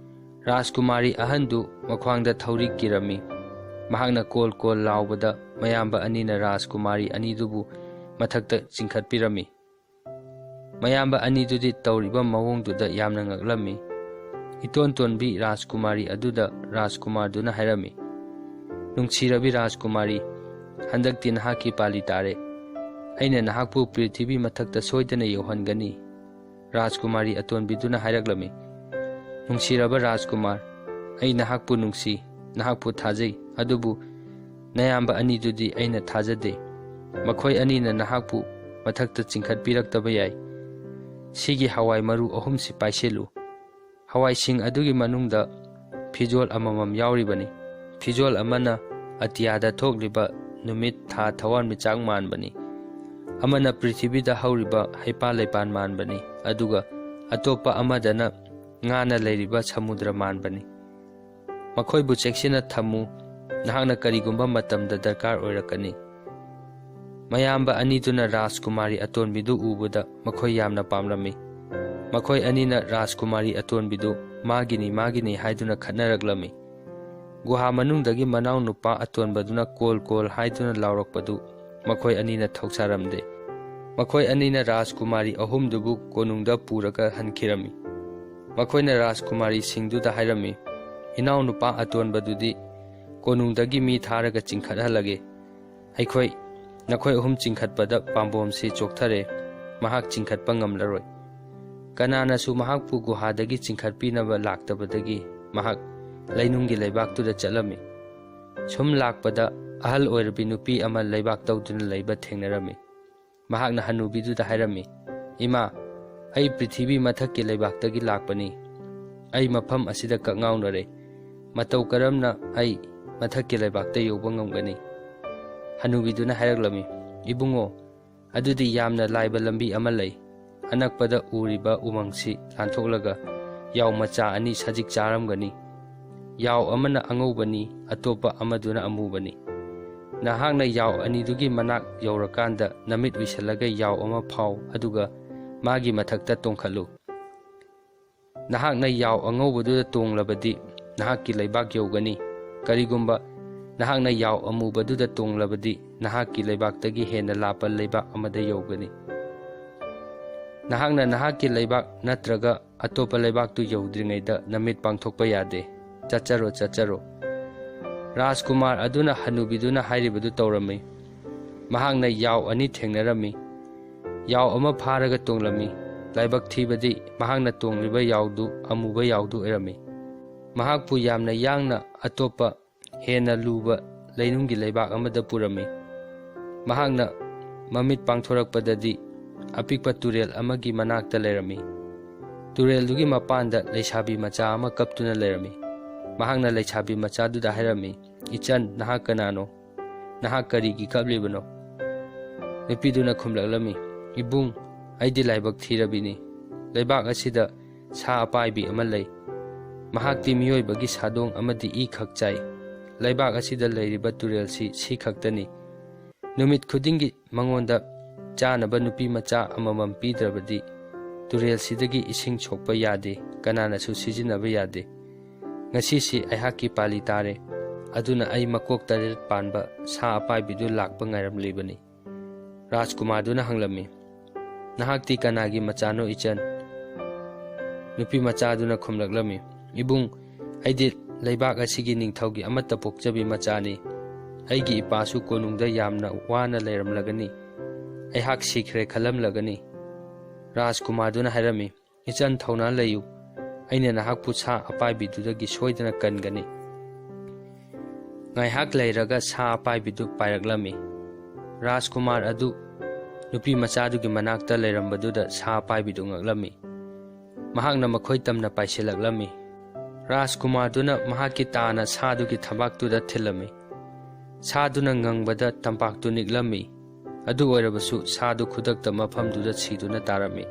ꯔꯥꯖꯀꯨꯃꯥꯔꯤ ꯑꯍꯟꯗꯨ ꯃꯈ꯭ꯋꯥꯡꯗ ꯊꯧꯔꯤ ꯀꯤꯔꯝꯃꯤ꯫ ꯃꯍꯥꯛꯅ ꯀꯣꯜ ꯀꯣꯜ ꯂꯥꯎꯕꯗ ꯃꯌꯥꯝꯕ ꯑꯅꯤꯅ ꯔꯥꯖꯀꯨꯃꯥꯔꯤ ꯑꯅꯤꯗꯨꯕꯨ ꯃꯊꯛꯇ ꯆꯤꯡꯈꯠꯄꯤꯔꯝꯃꯤ꯫ ꯃꯌꯥꯝꯕ ꯑꯅꯤꯗꯨꯗꯤ ꯇꯧꯔꯤꯕ ꯃꯑꯣꯡꯗꯨꯗ ꯌꯥꯝꯅ ꯉꯛꯂꯝꯃꯤ꯫ ꯏꯇꯣꯟ ꯇꯣꯟꯕꯤ ꯔꯥꯖꯀꯨꯃꯥꯔꯤ ꯑꯗꯨꯗ ꯔꯥꯖꯀꯨꯃꯥꯔꯗꯨꯅ ꯍꯥꯏꯔꯝꯃꯤ, "ꯅꯨꯡꯁꯤꯔꯕꯤ ꯔꯥꯖꯀꯨꯃꯥꯔꯤ, ꯍꯟꯗꯛꯇꯤ ꯅꯍꯥꯛꯀꯤ ꯄꯥꯂꯤ ꯇꯥꯔꯦ꯫ ꯑꯩꯅ ꯅꯍꯥꯛꯄꯨ ꯄ꯭ꯔꯤꯊꯤꯕꯤ ꯃꯊꯛꯇ ꯁꯣꯏꯗꯅ ꯌꯧꯍꯟꯒꯅꯤ꯫" ꯔꯥꯖꯀꯨꯃꯥꯔꯤ ꯑꯇꯣꯟꯕꯤꯗꯨꯅ ꯍꯥꯏꯔꯛꯂꯝꯃꯤ, "ꯅꯨꯡꯁꯤꯔꯕ ꯔꯥꯖꯀꯨꯃꯥꯔ, ꯑꯩ ꯅꯍꯥꯛꯄꯨ ꯅꯨꯡꯁꯤ, ꯅꯍꯥꯛꯄꯨ ꯊꯥꯖꯩ, ꯑꯗꯨꯕꯨ ꯅꯌꯥꯝꯕ ꯑꯅꯤꯗꯨꯗꯤ ꯑꯩꯅ ꯊꯥꯖꯗꯦ꯫ ꯃꯈꯣꯏ ꯑꯅꯤꯅ ꯅꯍꯥꯛꯄꯨ ꯃꯊꯛꯇ ꯆꯤꯡꯈꯠꯄꯤꯔꯛꯇꯕ ꯌꯥꯏ꯫ ꯁꯤꯒꯤ ꯍꯋꯥꯏ ꯃꯔꯨ ꯑꯍꯨꯝꯁꯤ ꯄꯥꯏꯁꯤꯜꯂꯨ꯫" ꯍꯋꯥꯏꯁꯤꯡ ꯑꯗꯨꯒꯤ ꯃꯅꯨꯡꯗ ꯐꯤꯖꯣꯜ ꯑꯃꯃꯝ ꯌꯥꯎꯔꯤꯕꯅꯤ꯫ ꯐꯤꯖꯣꯜ ꯑꯃꯅ ꯑꯇꯤꯌꯥꯗ ꯊꯣꯛꯂꯤꯕ ꯅꯨꯃꯤꯠ, ꯊꯥ, ꯊꯋꯥꯟꯃꯤꯆꯥꯛ ꯃꯥꯟꯕꯅꯤ꯫ ꯑꯃꯅ ꯄ꯭ꯔꯤꯊꯤꯕꯤꯗ ꯍꯧꯔꯤꯕ ꯍꯩꯄꯥꯜ ꯂꯩꯄꯥꯜ ꯃꯥꯟꯕꯅꯤ, ꯑꯗꯨꯒ ꯑꯇꯣꯞꯄ ꯑꯃꯗꯅ ꯉꯥꯅ ꯂꯩꯔꯤꯕ ꯁꯃꯨꯗ꯭ꯔ ꯃꯥꯟꯕꯅꯤ꯫ ꯃꯈꯣꯏꯕꯨ ꯆꯦꯛꯁꯤꯟꯅ ꯊꯝꯃꯨ, ꯅꯍꯥꯛꯅ ꯀꯔꯤꯒꯨꯝꯕ ꯃꯇꯝꯗ ꯗꯔꯀꯥꯔ ꯑꯣꯏꯔꯛꯀꯅꯤ꯫ ꯃꯌꯥꯝꯕ ꯑꯅꯤꯗꯨꯅ ꯔꯥꯖꯀꯨꯃꯥꯔꯤ ꯑꯇꯣꯟꯕꯤꯗꯨ ꯎꯕꯗ ꯃꯈꯣꯏ ꯌꯥꯝꯅ ꯄꯥꯝꯂꯝꯃꯤ꯫ ꯃꯈꯣꯏ ꯑꯅꯤꯅ ꯔꯥꯖꯀꯨꯃꯥꯔꯤ ꯑꯇꯣꯟꯕꯤꯗꯨ ꯃꯥꯒꯤꯅꯤ, ꯃꯥꯒꯤꯅꯤ ꯍꯥꯏꯗꯨꯅ ꯈꯠꯅꯔꯛꯂꯝꯃꯤ꯫ ꯒꯨꯍꯥ ꯃꯅꯨꯡꯗꯒꯤ ꯃꯅꯥꯎ ꯅꯨꯄꯥ ꯑꯇꯣꯟꯕꯗꯨꯅ ꯀꯣꯜ ꯀꯣꯜ ꯍꯥꯏꯗꯨꯅ ꯂꯥꯎꯔꯛꯄꯗꯨ ꯃꯈꯣꯏ ꯑꯅꯤꯅ ꯊꯧꯁꯥꯔꯝꯗꯦ꯫ ꯃꯈꯣꯏ ꯑꯅꯤꯅ ꯔꯥꯖꯀꯨꯃꯥꯔꯤ ꯑꯍꯨꯝꯗꯨꯕꯨ ꯀꯣꯅꯨꯡꯗ ꯄꯨꯔꯒ ꯍꯟꯈꯤꯔꯝꯃꯤ꯫ ꯃꯈꯣꯏꯅ ꯔꯥꯖꯀꯨꯃꯥꯔꯤꯁꯤꯡꯗꯨꯗ ꯍꯥꯏꯔꯝꯃꯤ, "ꯏꯅꯥꯎꯅꯨꯄꯥ ꯑꯇꯣꯟꯕꯗꯨꯗꯤ ꯀꯣꯅꯨꯡꯗꯒꯤ ꯃꯤ ꯊꯥꯔꯒ ꯆꯤꯡꯈꯠꯍꯜꯂꯒꯦ꯫ ꯑꯩꯈꯣꯏ, ꯅꯈꯣꯏ ꯑꯍꯨꯝ ꯆꯤꯡꯈꯠꯄꯗ ꯄꯥꯝꯕꯣꯝꯁꯤ ꯆꯣꯛꯊꯔꯦ, ꯃꯍꯥꯛ ꯆꯤꯡꯈꯠꯄ ꯉꯝꯂꯔꯣꯏ꯫" ꯀꯅꯥꯅꯁꯨ ꯃꯍꯥꯛꯄꯨ ꯒꯨꯍꯥꯗꯒꯤ ꯆꯤꯡꯈꯠꯄꯤꯅꯕ ꯂꯥꯛꯇꯕꯗꯒꯤ ꯃꯍꯥꯛ ꯂꯩꯅꯨꯡꯒꯤ ꯂꯩꯕꯥꯛꯇꯨꯗ ꯆꯠꯂꯝꯃꯤ꯫ ꯁꯨꯝ ꯂꯥꯛꯄꯗ ꯑꯍꯜ ꯑꯣꯏꯔꯕꯤ ꯅꯨꯄꯤ ꯑꯃ ꯂꯩꯕꯥꯛ ꯇꯧꯗꯨꯅ ꯂꯩꯕ ꯊꯦꯡꯅꯔꯝꯃꯤ꯫ ꯃꯍꯥꯛꯅ ꯍꯅꯨꯕꯤꯗꯨꯗ ꯍꯥꯏꯔꯝꯃꯤ, "ꯏꯃꯥ, ꯑꯩ ꯄ꯭ꯔꯤꯊꯤꯕꯤ ꯃꯊꯛꯀꯤ ꯂꯩꯕꯥꯛꯇꯒꯤ ꯂꯥꯛꯄꯅꯤ꯫ ꯑꯩ ꯃꯐꯝ ꯑꯁꯤꯗ ꯀꯛꯉꯥꯎꯅꯔꯦ꯫ ꯃꯇꯧ ꯀꯔꯝꯅ ꯑꯩ ꯃꯊꯛꯀꯤ ꯂꯩꯕꯥꯛꯇ ꯌꯧꯕ ꯉꯝꯒꯅꯤ?" ꯍꯅꯨꯕꯤꯗꯨꯅ ꯍꯥꯏꯔꯛꯂꯝꯃꯤ, "ꯏꯕꯨꯡꯉꯣ, ꯑꯗꯨꯗꯤ ꯌꯥꯝꯅ ꯂꯥꯏꯕ ꯂꯝꯕꯤ ꯑꯃ ꯂꯩ꯫ ꯑꯅꯛꯄꯗ ꯎꯔꯤꯕ ꯎꯃꯪꯁꯤ ꯂꯥꯟꯊꯣꯛꯂꯒ ꯌꯥꯎ ꯃꯆꯥ ꯑꯅꯤ ꯁꯖꯤꯛ ꯆꯥꯔꯝꯒꯅꯤ꯫ ꯌꯥꯎ ꯑꯃꯅ ꯑꯉꯧꯕꯅꯤ, ꯑꯇꯣꯞꯄ ꯑꯃꯗꯨꯅ ꯑꯃꯨꯕꯅꯤ꯫ ꯅꯍꯥꯛꯅ ꯌꯥꯎ ꯑꯅꯤꯗꯨꯒꯤ ꯃꯅꯥꯛ ꯌꯧꯔꯀꯥꯟꯗ ꯅꯃꯤꯠ ꯎꯏꯁꯜꯂꯒ ꯌꯥꯎ ꯑꯃ ꯐꯥꯎ, ꯑꯗꯨꯒ ꯃꯥꯒꯤ ꯃꯊꯛꯇ ꯇꯣꯡꯈꯠꯂꯨ꯫ ꯅꯍꯥꯛꯅ ꯌꯥꯎ ꯑꯉꯧꯕꯗꯨꯗ ꯇꯣꯡꯂꯕꯗꯤ ꯅꯍꯥꯛꯀꯤ ꯂꯩꯕꯥꯛ ꯌꯧꯒꯅꯤ꯫ ꯀꯔꯤꯒꯨꯝꯕ ꯅꯍꯥꯛꯅ ꯌꯥꯎ ꯑꯃꯨꯕꯗꯨꯗ ꯇꯣꯡꯂꯕꯗꯤ ꯅꯍꯥꯛꯀꯤ ꯂꯩꯕꯥꯛꯇꯒꯤ ꯍꯦꯟꯅ ꯂꯥꯞꯄ ꯂꯩꯕꯥꯛ ꯑꯃꯗ ꯌꯧꯒꯅꯤ꯫ ꯅꯍꯥꯛꯅ ꯅꯍꯥꯛꯀꯤ ꯂꯩꯕꯥꯛ ꯅꯠꯇ꯭ꯔꯒ ꯑꯇꯣꯞꯄ ꯂꯩꯕꯥꯛꯇꯨ ꯌꯧꯗ꯭ꯔꯤꯉꯩꯗ ꯅꯃꯤꯠ ꯄꯥꯡꯊꯣꯛꯄ ꯌꯥꯗꯦ꯫ ꯆꯠꯆꯔꯣ, ꯆꯠꯆꯔꯣ꯫" ꯔꯥꯖꯀꯨꯃꯥꯔ ꯑꯗꯨꯅ ꯍꯅꯨꯕꯤꯗꯨꯅ ꯍꯥꯏꯔꯤꯕꯗꯨ ꯇꯧꯔꯝꯃꯤ꯫ ꯃꯍꯥꯛꯅ ꯌꯥꯎ ꯑꯅꯤ ꯊꯦꯡꯅꯔꯝꯃꯤ꯫ ꯌꯥꯎ ꯑꯃ ꯐꯥꯔꯒ ꯇꯣꯡꯂꯝꯃꯤ꯫ ꯂꯥꯏꯕꯛ ꯊꯤꯕꯗꯤ ꯃꯍꯥꯛꯅ ꯇꯣꯡꯂꯤꯕ ꯌꯥꯎꯗꯨ ꯑꯃꯨꯕ ꯌꯥꯎꯗꯨ ꯑꯣꯏꯔꯝꯃꯤ꯫ ꯃꯍꯥꯛꯄꯨ ꯌꯥꯝꯅ ꯌꯥꯡꯅ ꯑꯇꯣꯞꯄ ꯍꯦꯟꯅ ꯂꯨꯕ ꯂꯩꯅꯨꯡꯒꯤ ꯂꯩꯕꯥꯛ ꯑꯃꯗ ꯄꯨꯔꯝꯃꯤ꯫ ꯃꯍꯥꯛꯅ ꯃꯃꯤꯠ ꯄꯥꯡꯊꯣꯔꯛꯄꯗꯗꯤ ꯑꯄꯤꯛꯄ ꯇꯨꯔꯦꯜ ꯑꯃꯒꯤ ꯃꯅꯥꯛꯇ ꯂꯩꯔꯝꯃꯤ꯫ ꯇꯨꯔꯦꯜꯗꯨꯒꯤ ꯃꯄꯥꯟꯗ ꯂꯩꯁꯥꯕꯤ ꯃꯆꯥ ꯑꯃ ꯀꯞꯇꯨꯅ ꯂꯩꯔꯝꯃꯤ꯫ ꯃꯍꯥꯛꯅ ꯂꯩꯁꯥꯕꯤ ꯃꯆꯥꯗꯨꯗ ꯍꯥꯏꯔꯝꯃꯤ, "ꯏꯆꯟ, ꯅꯍꯥꯛ ꯀꯅꯥꯅꯣ? ꯅꯍꯥꯛ ꯀꯔꯤꯒꯤ ꯀꯞꯂꯤꯕꯅꯣ?" ꯅꯨꯄꯤꯗꯨꯅ ꯈꯨꯝꯂꯛꯂꯝꯃꯤ, "ꯏꯕꯨꯡ, ꯑꯩꯗꯤ ꯂꯥꯏꯕꯛ ꯊꯤꯔꯕꯤꯅꯤ꯫ ꯂꯩꯕꯥꯛ ꯑꯁꯤꯗ ꯁꯥ ꯑꯄꯥꯏꯕꯤ ꯑꯃ ꯂꯩ꯫ ꯃꯍꯥꯛꯇꯤ ꯃꯤꯑꯣꯏꯕꯒꯤ ꯁꯥꯗꯣꯡ ꯑꯃꯗꯤ ꯏ ꯈꯛ ꯆꯥꯏ꯫ ꯂꯩꯕꯥꯛ ꯑꯁꯤꯗ ꯂꯩꯔꯤꯕ ꯇꯨꯔꯦꯜꯁꯤ ꯁꯤ ꯈꯛꯇꯅꯤ꯫ ꯅꯨꯃꯤꯠ ꯈꯨꯗꯤꯡꯒꯤ ꯃꯉꯣꯟꯗ ꯆꯥꯅꯕ ꯅꯨꯄꯤ ꯃꯆꯥ ꯑꯃꯃꯝ ꯄꯤꯗ꯭ꯔꯕꯗꯤ ꯇꯨꯔꯦꯜꯁꯤꯗꯒꯤ ꯏꯁꯤꯡ ꯁꯣꯛꯄ ꯌꯥꯗꯦ, ꯀꯅꯥꯅꯁꯨ ꯁꯤꯖꯤꯟꯅꯕ ꯌꯥꯗꯦ꯫ ꯉꯁꯤꯁꯤ ꯑꯩꯍꯥꯛꯀꯤ ꯄꯥꯂꯤ ꯇꯥꯔꯦ, ꯑꯗꯨꯅ ꯑꯩ ꯃꯀꯣꯛ ꯇꯔꯦꯠ ꯄꯥꯟꯕ ꯁꯥ ꯑꯄꯥꯏꯕꯤꯗꯨ ꯂꯥꯛꯄ ꯉꯥꯏꯔꯝꯂꯤꯕꯅꯤ꯫" ꯔꯥꯖꯀꯨꯃꯥꯔꯗꯨꯅ ꯍꯪꯂꯝꯃꯤ, "ꯅꯍꯥꯛꯇꯤ ꯀꯅꯥꯒꯤ ꯃꯆꯥꯅꯣ, ꯏꯆꯟ?" ꯅꯨꯄꯤ ꯃꯆꯥꯗꯨꯅ ꯈꯨꯝꯂꯛꯂꯝꯃꯤ, "ꯏꯕꯨꯡ, ꯑꯩꯗꯤ ꯂꯩꯕꯥꯛ ꯑꯁꯤꯒꯤ ꯅꯤꯡꯊꯧꯒꯤ ꯑꯃꯠꯇ ꯄꯣꯛꯆꯕꯤ ꯃꯆꯥꯅꯤ꯫ ꯑꯩꯒꯤ ꯏꯄꯥꯁꯨ ꯀꯣꯅꯨꯡꯗ ꯌꯥꯝꯅ ꯋꯥꯅ ꯂꯩꯔꯝꯂꯒꯅꯤ꯫ ꯑꯩꯍꯥꯛ ꯁꯤꯈ꯭ꯔꯦ ꯈꯜꯂꯝꯂꯒꯅꯤ꯫" ꯔꯥꯖꯀꯨꯃꯥꯔꯗꯨꯅ ꯍꯥꯏꯔꯝꯃꯤ, "ꯏꯆꯟ, ꯊꯧꯅꯥ ꯂꯩꯌꯨ꯫ ꯑꯩꯅ ꯅꯍꯥꯛꯄꯨ ꯁꯥ ꯑꯄꯥꯏꯕꯤꯗꯨꯗꯒꯤ ꯁꯣꯏꯗꯅ ꯀꯟꯒꯅꯤ꯫" ꯉꯥꯏꯍꯥꯛ ꯂꯩꯔꯒ ꯁꯥ ꯑꯄꯥꯏꯕꯤꯗꯨ ꯄꯥꯏꯔꯛꯂꯝꯃꯤ꯫ ꯔꯥꯖꯀꯨꯃꯥꯔ ꯑꯗꯨ ꯅꯨꯄꯤ ꯃꯆꯥꯗꯨꯒꯤ ꯃꯅꯥꯛꯇ ꯂꯩꯔꯝꯕꯗꯨꯗ ꯁꯥ ꯑꯄꯥꯏꯕꯤꯗꯨ ꯉꯛꯂꯝꯃꯤ꯫ ꯃꯍꯥꯛꯅ ꯃꯈꯣꯏ ꯇꯝꯅ ꯄꯥꯏꯁꯤꯜꯂꯛꯂꯝꯃꯤ꯫ ꯔꯥꯖꯀꯨꯃꯥꯔꯗꯨꯅ ꯃꯍꯥꯛꯀꯤ ꯇꯥꯅ ꯁꯥꯗꯨꯒꯤ ꯊꯕꯥꯛꯇꯨꯗ ꯊꯤꯜꯂꯝꯃꯤ꯫ ꯁꯥꯗꯨꯅ ꯉꯪꯕꯗ ꯇꯝꯄꯥꯛꯇꯨ ꯅꯤꯛꯂꯝꯃꯤ꯫ ꯑꯗꯨ ꯑꯣꯏꯔꯕꯁꯨ ꯁꯥꯗꯨ ꯈꯨꯗꯛꯇ ꯃꯐꯝꯗꯨꯗ ꯁꯤꯗꯨꯅ ꯇꯥꯔꯝꯃꯤ꯫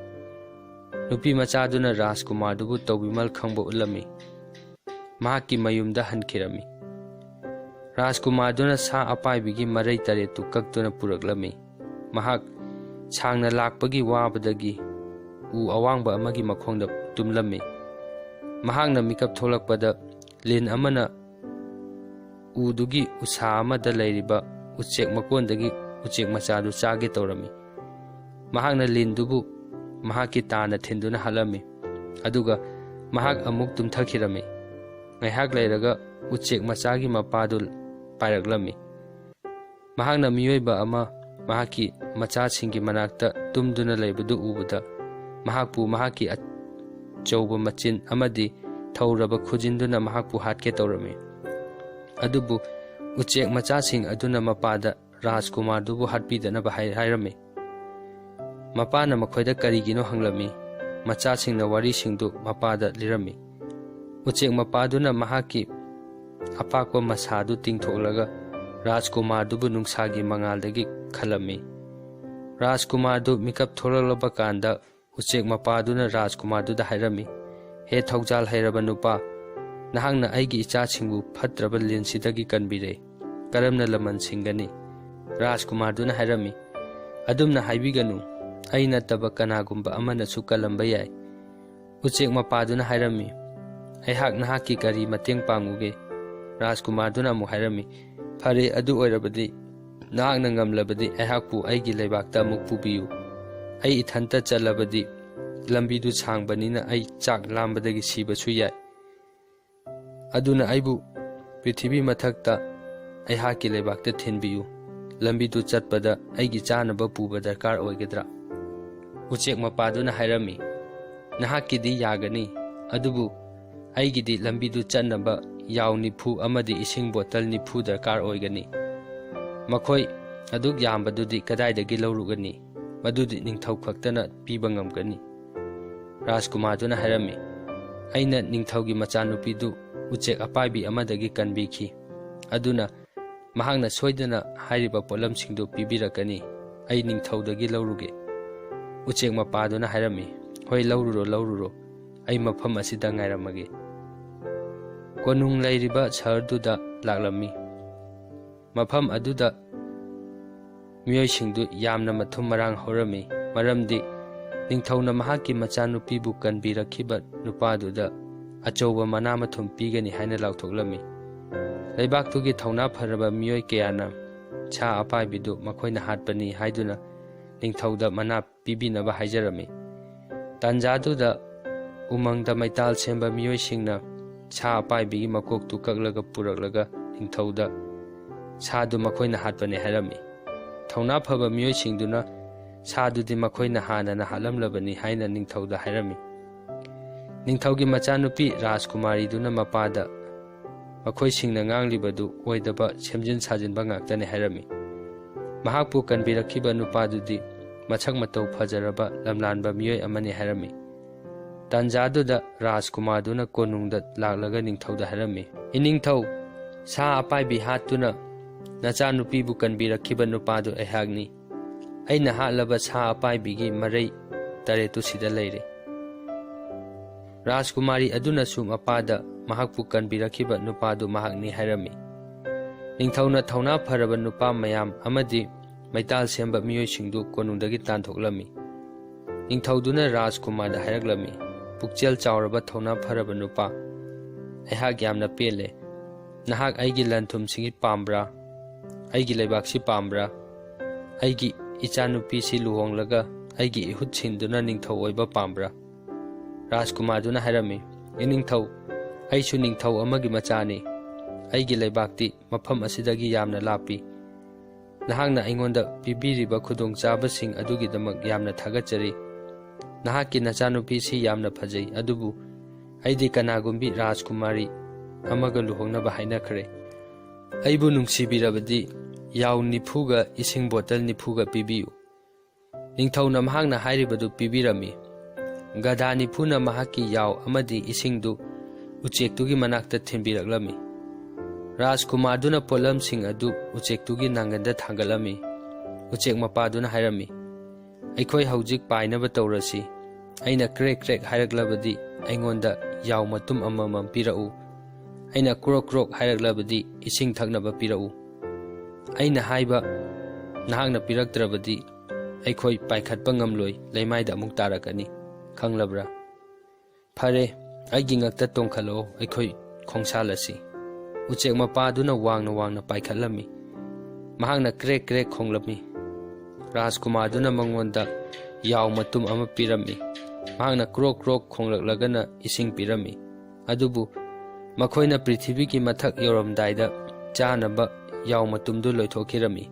ꯅꯨꯄꯤ ꯃꯆꯥꯗꯨꯅ ꯔꯥꯖꯀꯨꯃꯥꯔꯗꯨꯕꯨ ꯇꯧꯕꯤꯃꯜ ꯈꯪꯕ ꯎꯠꯂꯝꯃꯤ꯫ ꯃꯍꯥꯛꯀꯤ ꯃꯌꯨꯝꯗ ꯍꯟꯈꯤꯔꯝꯃꯤ꯫ ꯔꯥꯖꯀꯨꯃꯥꯔꯗꯨꯅ ꯁꯥ ꯑꯄꯥꯏꯕꯤꯒꯤ ꯃꯔꯩ ꯇꯔꯦꯠꯇꯨ ꯀꯛꯇꯨꯅ ꯄꯨꯔꯛꯂꯝꯃꯤ꯫ ꯃꯍꯥꯛ ꯁꯥꯡꯅ ꯂꯥꯛꯄꯒꯤ ꯋꯥꯕꯗꯒꯤ ꯎ ꯑꯋꯥꯡꯕ ꯑꯃꯒꯤ ꯃꯈꯣꯡꯗ ꯇꯨꯝꯂꯝꯃꯤ꯫ ꯃꯍꯥꯛꯅ ꯃꯤꯀꯞ ꯊꯣꯛꯂꯛꯄꯗ ꯂꯤꯟ ꯑꯃꯅ ꯎꯗꯨꯒꯤ ꯎꯁꯥ ꯑꯃꯗ ꯂꯩꯔꯤꯕ ꯎꯆꯦꯛ ꯃꯀꯣꯟꯗꯒꯤ ꯎꯆꯦꯛ ꯃꯆꯥꯗꯨ ꯆꯥꯒꯦ ꯇꯧꯔꯝꯃꯤ꯫ ꯃꯍꯥꯛꯅ ꯂꯤꯟꯗꯨꯕꯨ ꯃꯍꯥꯛꯀꯤ ꯇꯥꯅ ꯊꯤꯟꯗꯨꯅ ꯍꯥꯠꯂꯝꯃꯤ꯫ ꯑꯗꯨꯒ ꯃꯍꯥꯛ ꯑꯃꯨꯛ ꯇꯨꯝꯊꯈꯤꯔꯝꯃꯤ꯫ ꯉꯥꯏꯍꯥꯛ ꯂꯩꯔꯒ ꯎꯆꯦꯛ ꯃꯆꯥꯒꯤ ꯃꯄꯥꯗꯨ ꯄꯥꯏꯔꯛꯂꯝꯃꯤ꯫ ꯃꯍꯥꯛꯅ ꯃꯤꯑꯣꯏꯕ ꯑꯃ ꯃꯍꯥꯛꯀꯤ ꯃꯆꯥꯁꯤꯡꯒꯤ ꯃꯅꯥꯛꯇ ꯇꯨꯝꯗꯨꯅ ꯂꯩꯕꯗꯨ ꯎꯕꯗ, ꯃꯍꯥꯛꯄꯨ ꯃꯍꯥꯛꯀꯤ ꯑꯆꯧꯕ ꯃꯆꯤꯟ ꯑꯃꯗꯤ ꯊꯧꯔꯕ ꯈꯨꯖꯤꯟꯗꯨꯅ ꯃꯍꯥꯛꯄꯨ ꯍꯥꯠꯀꯦ ꯇꯧꯔꯝꯃꯤ꯫ ꯑꯗꯨꯕꯨ ꯎꯆꯦꯛ ꯃꯆꯥꯁꯤꯡ ꯑꯗꯨꯅ ꯃꯄꯥꯗ ꯔꯥꯖꯀꯨꯃꯥꯔꯗꯨꯕꯨ ꯍꯥꯠꯄꯤꯗꯅꯕ ꯍꯥꯏ-, ꯍꯥꯏꯔꯝꯃꯤ꯫ ꯃꯄꯥꯅ ꯃꯈꯣꯏꯗ ꯀꯔꯤꯒꯤꯅꯣ ꯍꯪꯂꯝꯃꯤ꯫ ꯃꯆꯥꯁꯤꯡꯅ ꯋꯥꯔꯤꯁꯤꯡꯗꯨ ꯃꯄꯥꯗ ꯂꯤꯔꯝꯃꯤ꯫ ꯎꯆꯦꯛ ꯃꯄꯥꯗꯨꯅ ꯃꯍꯥꯛꯀꯤ ꯑꯄꯥꯛꯄ ꯃꯁꯥꯗꯨ ꯇꯤꯡꯊꯣꯛꯂꯒ ꯔꯥꯖꯀꯨꯃꯥꯔꯗꯨꯕꯨ ꯅꯨꯡꯁꯥꯒꯤ ꯃꯉꯥꯜꯗꯒꯤ ꯈꯜꯂꯝꯃꯤ꯫ ꯔꯥꯖꯀꯨꯃꯥꯔꯗꯨ ꯃꯤꯀꯞ ꯊꯣꯛꯂꯛꯂꯕ ꯀꯥꯟꯗ ꯎꯆꯦꯛ ꯃꯄꯥꯗꯨꯅ ꯔꯥꯖꯀꯨꯃꯥꯔꯗꯨꯗ ꯍꯥꯏꯔꯝꯃꯤ, "ꯍꯦ ꯊꯧꯖꯥꯜ ꯍꯩꯔꯕ ꯅꯨꯄꯥ, ꯅꯍꯥꯛꯅ ꯑꯩꯒꯤ ꯏꯆꯥꯁꯤꯡꯕꯨ ꯐꯠꯇ꯭ꯔꯕ ꯂꯤꯟꯁꯤꯗꯒꯤ ꯀꯟꯕꯤꯔꯦ꯫ ꯀꯔꯝꯅ ꯂꯃꯟ ꯁꯤꯡꯒꯅꯤ?" ꯔꯥꯖꯀꯨꯃꯥꯔꯗꯨꯅ ꯍꯥꯏꯔꯝꯃꯤ, "ꯑꯗꯨꯝꯅ ꯍꯥꯏꯕꯤꯒꯅꯨ, ꯑꯩ ꯅꯠꯇꯕ ꯀꯅꯥꯒꯨꯝꯕ ꯑꯃꯅꯁꯨ ꯀꯜꯂꯝꯕ ꯌꯥꯏ꯫" ꯎꯆꯦꯛ ꯃꯄꯥꯗꯨꯅ ꯍꯥꯏꯔꯝꯃꯤ, "ꯑꯩꯍꯥꯛ ꯅꯍꯥꯛꯀꯤ ꯀꯔꯤ ꯃꯇꯦꯡ ꯄꯥꯡꯉꯨꯒꯦ?" ꯔꯥꯖꯀꯨꯃꯥꯔꯗꯨꯅ ꯑꯃꯨꯛ ꯍꯥꯏꯔꯝꯃꯤ, "ꯐꯔꯦ, ꯑꯗꯨ ꯑꯣꯏꯔꯕꯗꯤ ꯅꯍꯥꯛꯅ ꯉꯝꯂꯕꯗꯤ ꯑꯩꯍꯥꯛꯄꯨ ꯑꯩꯒꯤ ꯂꯩꯕꯥꯛꯇ ꯑꯃꯨꯛ ꯄꯨꯕꯤꯌꯨ꯫ ꯑꯩ ꯏꯊꯟꯇ ꯆꯠꯂꯕꯗꯤ ꯂꯝꯕꯤꯗꯨ ꯁꯥꯡꯕꯅꯤꯅ ꯑꯩ ꯆꯥꯛ ꯂꯥꯝꯕꯗꯒꯤ ꯁꯤꯕꯁꯨ ꯌꯥꯏ꯫ ꯑꯗꯨꯅ ꯑꯩꯕꯨ ꯄ꯭ꯔꯤꯊꯤꯕꯤ ꯃꯊꯛꯇ ꯑꯩꯍꯥꯛꯀꯤ ꯂꯩꯕꯥꯛꯇ ꯊꯤꯟꯕꯤꯌꯨ꯫ ꯂꯝꯕꯤꯗꯨ ꯆꯠꯄꯗ ꯑꯩꯒꯤ ꯆꯥꯅꯕ ꯄꯨꯕ ꯗꯔꯀꯥꯔ ꯑꯣꯏꯒꯗ꯭ꯔꯥ?" ꯎꯆꯦꯛ ꯃꯄꯥꯗꯨꯅ ꯍꯥꯏꯔꯝꯃꯤ, "ꯅꯍꯥꯛꯀꯤꯗꯤ ꯌꯥꯒꯅꯤ, ꯑꯗꯨꯕꯨ ꯑꯩꯒꯤꯗꯤ ꯂꯝꯕꯤꯗꯨ ꯆꯠꯅꯕ ꯌꯥꯎ ꯅꯤꯐꯨ ꯑꯃꯗꯤ ꯏꯁꯤꯡ ꯕꯣꯇꯜ ꯅꯤꯐꯨ ꯗꯔꯀꯥꯔ ꯑꯣꯏꯒꯅꯤ꯫ ꯃꯈꯣꯏ ꯑꯗꯨꯛ ꯌꯥꯝꯕꯗꯨꯗꯤ ꯀꯗꯥꯏꯗꯒꯤ ꯂꯧꯔꯨꯒꯅꯤ? ꯃꯗꯨꯗꯤ ꯅꯤꯡꯊꯧ ꯈꯛꯇꯅ ꯄꯤꯕ ꯉꯝꯒꯅꯤ꯫" ꯔꯥꯖꯀꯨꯃꯥꯔꯗꯨꯅ ꯍꯥꯏꯔꯝꯃꯤ, "ꯑꯩꯅ ꯅꯤꯡꯊꯧꯒꯤ ꯃꯆꯥꯅꯨꯄꯤꯗꯨ ꯎꯆꯦꯛ ꯑꯄꯥꯏꯕꯤ ꯑꯃꯗꯒꯤ ꯀꯟꯕꯤꯈꯤ꯫ ꯑꯗꯨꯅ ꯃꯍꯥꯛꯅ ꯁꯣꯏꯗꯅ ꯍꯥꯏꯔꯤꯕ ꯄꯣꯠꯂꯝꯁꯤꯡꯗꯨ ꯄꯤꯕꯤꯔꯛꯀꯅꯤ꯫ ꯑꯩ ꯅꯤꯡꯊꯧꯗꯒꯤ ꯂꯧꯔꯨꯒꯦ꯫" ꯎꯆꯦꯛ ꯃꯄꯥꯗꯨꯅ ꯍꯥꯏꯔꯝꯃꯤ, "ꯍꯣꯏ, ꯂꯧꯔꯨꯔꯣ, ꯂꯧꯔꯨꯔꯣ꯫ ꯑꯩ ꯃꯐꯝ ꯑꯁꯤꯗ ꯉꯥꯏꯔꯝꯃꯒꯦ꯫" ꯀꯣꯅꯨꯡ ꯂꯩꯔꯤꯕ ꯁꯍꯔꯗꯨꯗ ꯂꯥꯛꯂꯝꯃꯤ꯫ ꯃꯐꯝ ꯑꯗꯨꯗ ꯃꯤꯑꯣꯏꯁꯤꯡꯗꯨ ꯌꯥꯝꯅ ꯃꯊꯨꯝ ꯃꯔꯥꯡ ꯍꯧꯔꯝꯃꯤ, ꯃꯔꯝꯗꯤ ꯅꯤꯡꯊꯧꯅ ꯃꯍꯥꯛꯀꯤ ꯃꯆꯥꯅꯨꯄꯤꯕꯨ ꯀꯟꯕꯤꯔꯛꯈꯤꯕ ꯅꯨꯄꯥꯗꯨꯗ ꯑꯆꯧꯕ ꯃꯅꯥ ꯃꯊꯨꯝ ꯄꯤꯒꯅꯤ ꯍꯥꯏꯅ ꯂꯥꯎꯊꯣꯛꯂꯝꯃꯤ꯫ ꯂꯩꯕꯥꯛꯇꯨꯒꯤ ꯊꯧꯅꯥ ꯐꯔꯕ ꯃꯤꯑꯣꯏ ꯀꯌꯥꯅ ꯁꯥ ꯑꯄꯥꯏꯕꯤꯗꯨ ꯃꯈꯣꯏꯅ ꯍꯥꯠꯄꯅꯤ ꯍꯥꯏꯗꯨꯅ ꯅꯤꯡꯊꯧꯗ ꯃꯅꯥ ꯄꯤꯕꯤꯅꯕ ꯍꯥꯏꯖꯔꯝꯃꯤ꯫ ꯇꯥꯟꯖꯥꯗꯨꯗ ꯎꯃꯪꯗ ꯃꯩꯇꯥꯜ ꯁꯦꯝꯕ ꯃꯤꯑꯣꯏꯁꯤꯡꯅ ꯁꯥ ꯑꯄꯥꯏꯕꯤꯒꯤ ꯃꯀꯣꯛꯇꯨ ꯀꯛꯂꯒ ꯄꯨꯔꯛꯂꯒ ꯅꯤꯡꯊꯧꯗ ꯁꯥꯗꯨ ꯃꯈꯣꯏꯅ ꯍꯥꯠꯄꯅꯤ ꯍꯥꯏꯔꯝꯃꯤ꯫ ꯊꯧꯅꯥ ꯐꯕ ꯃꯤꯑꯣꯏꯁꯤꯡꯗꯨꯅ ꯁꯥꯗꯨꯗꯤ ꯃꯈꯣꯏꯅ ꯍꯥꯟꯅꯅ ꯍꯥꯠꯂꯝꯂꯕꯅꯤ ꯍꯥꯏꯅ ꯅꯤꯡꯊꯧꯗ ꯍꯥꯏꯔꯝꯃꯤ꯫ ꯅꯤꯡꯊꯧꯒꯤ ꯃꯆꯥꯅꯨꯄꯤ ꯔꯥꯖꯀꯨꯃꯥꯔꯤꯗꯨꯅ ꯃꯄꯥꯗ ꯃꯈꯣꯏꯁꯤꯡꯅ ꯉꯥꯡꯂꯤꯕꯗꯨ ꯑꯣꯏꯗꯕ ꯁꯦꯝꯖꯤꯟ ꯁꯥꯖꯤꯟꯕ ꯉꯥꯛꯇꯅꯤ ꯍꯥꯏꯔꯝꯃꯤ꯫ ꯃꯍꯥꯛꯄꯨ ꯀꯟꯕꯤꯔꯛꯈꯤꯕ ꯅꯨꯄꯥꯗꯨꯗꯤ ꯃꯁꯛ ꯃꯇꯧ ꯐꯖꯔꯕ ꯂꯝꯂꯥꯟꯕ ꯃꯤꯑꯣꯏ ꯑꯃꯅꯤ ꯍꯥꯏꯔꯝꯃꯤ꯫ ꯇꯥꯟꯖꯥꯗꯨꯗ ꯔꯥꯖꯀꯨꯃꯥꯔꯗꯨꯅ ꯀꯣꯅꯨꯡꯗ ꯂꯥꯛꯂꯒ ꯅꯤꯡꯊꯧꯗ ꯍꯥꯏꯔꯝꯃꯤ, "ꯏꯅꯤꯡꯊꯧ, ꯁꯥ ꯑꯄꯥꯏꯕꯤ ꯍꯥꯠꯇꯨꯅ ꯅꯆꯥꯅꯨꯄꯤꯕꯨ ꯀꯟꯕꯤꯔꯛꯈꯤꯕ ꯅꯨꯄꯥꯗꯨ ꯑꯩꯍꯥꯛꯅꯤ꯫ ꯑꯩꯅ ꯍꯥꯠꯂꯕ ꯁꯥ ꯑꯄꯥꯏꯕꯤꯒꯤ ꯃꯔꯩ ꯇꯔꯦꯠꯇꯨ ꯁꯤꯗ ꯂꯩꯔꯦ꯫" ꯔꯥꯖꯀꯨꯃꯥꯔꯤ ꯑꯗꯨꯅꯁꯨ ꯃꯄꯥꯗ ꯃꯍꯥꯛꯄꯨ ꯀꯟꯕꯤꯔꯛꯈꯤꯕ ꯅꯨꯄꯥꯗꯨ ꯃꯍꯥꯛꯅꯤ ꯍꯥꯏꯔꯝꯃꯤ꯫ ꯅꯤꯡꯊꯧꯅ ꯊꯧꯅꯥ ꯐꯔꯕ ꯅꯨꯄꯥ ꯃꯌꯥꯝ ꯑꯃꯗꯤ ꯃꯩꯇꯥꯜ ꯁꯦꯝꯕ ꯃꯤꯑꯣꯏꯁꯤꯡꯗꯨ ꯀꯣꯅꯨꯡꯗꯒꯤ ꯇꯥꯟꯊꯣꯛꯂꯝꯃꯤ꯫ ꯅꯤꯡꯊꯧꯗꯨꯅ ꯔꯥꯖꯀꯨꯃꯥꯔꯗ ꯍꯥꯏꯔꯛꯂꯝꯃꯤ, "ꯄꯨꯛꯆꯦꯜ ꯆꯥꯎꯔꯕ ꯊꯧꯅꯥ ꯐꯔꯕ ꯅꯨꯄꯥ, ꯑꯩꯍꯥꯛ ꯌꯥꯝꯅ ꯄꯦꯜꯂꯦ꯫ ꯅꯍꯥꯛ ꯑꯩꯒꯤ ꯂꯟ ꯊꯨꯝꯁꯤꯡ ꯄꯥꯝꯕ꯭ꯔꯥ? ꯑꯩꯒꯤ ꯂꯩꯕꯥꯛꯁꯤ ꯄꯥꯝꯕ꯭ꯔꯥ? ꯑꯩꯒꯤ ꯏꯆꯥꯅꯨꯄꯤꯁꯤ ꯂꯨꯍꯣꯡꯂꯒ ꯑꯩꯒꯤ ꯏꯍꯨꯠ ꯁꯤꯟꯗꯨꯅ ꯅꯤꯡꯊꯧ ꯑꯣꯏꯕ ꯄꯥꯝꯕ꯭ꯔꯥ?" ꯔꯥꯖꯀꯨꯃꯥꯔꯗꯨꯅ ꯍꯥꯏꯔꯝꯃꯤ, "ꯏꯅꯤꯡꯊꯧ, ꯑꯩꯁꯨ ꯅꯤꯡꯊꯧ ꯑꯃꯒꯤ ꯃꯆꯥꯅꯤ꯫ ꯑꯩꯒꯤ ꯂꯩꯕꯥꯛꯇꯤ ꯃꯐꯝ ꯑꯁꯤꯗꯒꯤ ꯌꯥꯝꯅ ꯂꯥꯞꯄꯤ꯫ ꯅꯍꯥꯛꯅ ꯑꯩꯉꯣꯟꯗ ꯄꯤꯕꯤꯔꯤꯕ ꯈꯨꯗꯣꯡꯆꯥꯕꯁꯤꯡ ꯑꯗꯨꯒꯤꯗꯃꯛ ꯌꯥꯝꯅ ꯊꯥꯒꯠꯆꯔꯤ꯫ ꯅꯍꯥꯛꯀꯤ ꯅꯆꯥꯅꯨꯄꯤꯁꯤ ꯌꯥꯝꯅ ꯐꯖꯩ, ꯑꯗꯨꯕꯨ ꯑꯩꯗꯤ ꯀꯅꯥꯒꯨꯝꯕꯤ ꯔꯥꯖꯀꯨꯃꯥꯔꯤ ꯑꯃꯒ ꯂꯨꯍꯣꯡꯅꯕ ꯍꯥꯏꯅꯈ꯭ꯔꯦ꯫ ꯑꯩꯕꯨ ꯅꯨꯡꯁꯤꯕꯤꯔꯕꯗꯤ ꯌꯥꯎ ꯅꯤꯐꯨꯒ ꯏꯁꯤꯡ ꯕꯣꯇꯜ ꯅꯤꯐꯨꯒ ꯄꯤꯕꯤꯌꯨ꯫" ꯅꯤꯡꯊꯧꯅ ꯃꯍꯥꯛꯅ ꯍꯥꯏꯔꯤꯕꯗꯨ ꯄꯤꯕꯤꯔꯝꯃꯤ꯫ ꯒꯙꯥ ꯅꯤꯐꯨꯅ ꯃꯍꯥꯛꯀꯤ ꯌꯥꯎ ꯑꯃꯗꯤ ꯏꯁꯤꯡꯗꯨ ꯎꯆꯦꯛꯇꯨꯒꯤ ꯃꯅꯥꯛꯇ ꯊꯤꯟꯕꯤꯔꯛꯂꯝꯃꯤ꯫ ꯔꯥꯖꯀꯨꯃꯥꯔꯗꯨꯅ ꯄꯣꯠꯂꯝꯁꯤꯡ ꯑꯗꯨ ꯎꯆꯦꯛꯇꯨꯒꯤ ꯅꯥꯡꯒꯟꯗ ꯊꯥꯡꯒꯠꯂꯝꯃꯤ꯫ ꯎꯆꯦꯛ ꯃꯄꯥꯗꯨꯅ ꯍꯥꯏꯔꯝꯃꯤ, "ꯑꯩꯈꯣꯏ ꯍꯧꯖꯤꯛ ꯄꯥꯏꯅꯕ ꯇꯧꯔꯁꯤ꯫ ꯑꯩꯅ ꯀ꯭ꯔꯦꯛ ꯀ꯭ꯔꯦꯛ ꯍꯥꯏꯔꯛꯂꯕꯗꯤ ꯑꯩꯉꯣꯟꯗ ꯌꯥꯎ ꯃꯇꯨꯝ ꯑꯃꯃꯝ ꯄꯤꯔꯛꯎ꯫ ꯑꯩꯅ ꯀ꯭ꯔꯣꯛ ꯀ꯭ꯔꯣꯛ ꯍꯥꯏꯔꯛꯂꯕꯗꯤ ꯏꯁꯤꯡ ꯊꯛꯅꯕ ꯄꯤꯔꯛꯎ꯫ ꯑꯩꯅ ꯍꯥꯏꯕ ꯅꯍꯥꯛꯅ ꯄꯤꯔꯛꯇ꯭ꯔꯕꯗꯤ ꯑꯩꯈꯣꯏ ꯄꯥꯏꯈꯠꯄ ꯉꯝꯂꯣꯏ, ꯂꯩꯃꯥꯏꯗ ꯑꯃꯨꯛ ꯇꯥꯔꯛꯀꯅꯤ꯫ ꯈꯪꯂꯕ꯭ꯔꯥ? ꯐꯔꯦ, ꯑꯩꯒꯤ ꯉꯛꯇ ꯇꯣꯡꯈꯠꯂꯛꯑꯣ, ꯑꯩꯈꯣꯏ ꯈꯣꯡꯁꯥꯜꯂꯁꯤ꯫" ꯎꯆꯦꯛ ꯃꯄꯥꯗꯨꯅ ꯋꯥꯡꯅ ꯋꯥꯡꯅ ꯄꯥꯏꯈꯠꯂꯝꯃꯤ꯫ ꯃꯍꯥꯛꯅ ꯀ꯭ꯔꯦꯛ ꯀ꯭ꯔꯦꯛ ꯈꯣꯡꯂꯝꯃꯤ꯫ ꯔꯥꯖꯀꯨꯃꯥꯔꯗꯨꯅ ꯃꯉꯣꯟꯗ ꯌꯥꯎ ꯃꯇꯨꯝ ꯑꯃ ꯄꯤꯔꯝꯃꯤ꯫ ꯃꯍꯥꯛꯅ ꯀ꯭ꯔꯣꯛ ꯀ꯭ꯔꯣꯛ ꯈꯣꯡꯂꯛꯂꯒꯅ ꯏꯁꯤꯡ ꯄꯤꯔꯝꯃꯤ꯫ ꯑꯗꯨꯕꯨ ꯃꯈꯣꯏꯅ ꯄ꯭ꯔꯤꯊꯤꯕꯤꯒꯤ ꯃꯊꯛ ꯌꯧꯔꯝꯗꯥꯏꯗ ꯆꯥꯅꯕ ꯌꯥꯎ ꯃꯇꯨꯝꯗꯨ ꯂꯣꯏꯊꯣꯛꯈꯤꯔꯝꯃꯤ꯫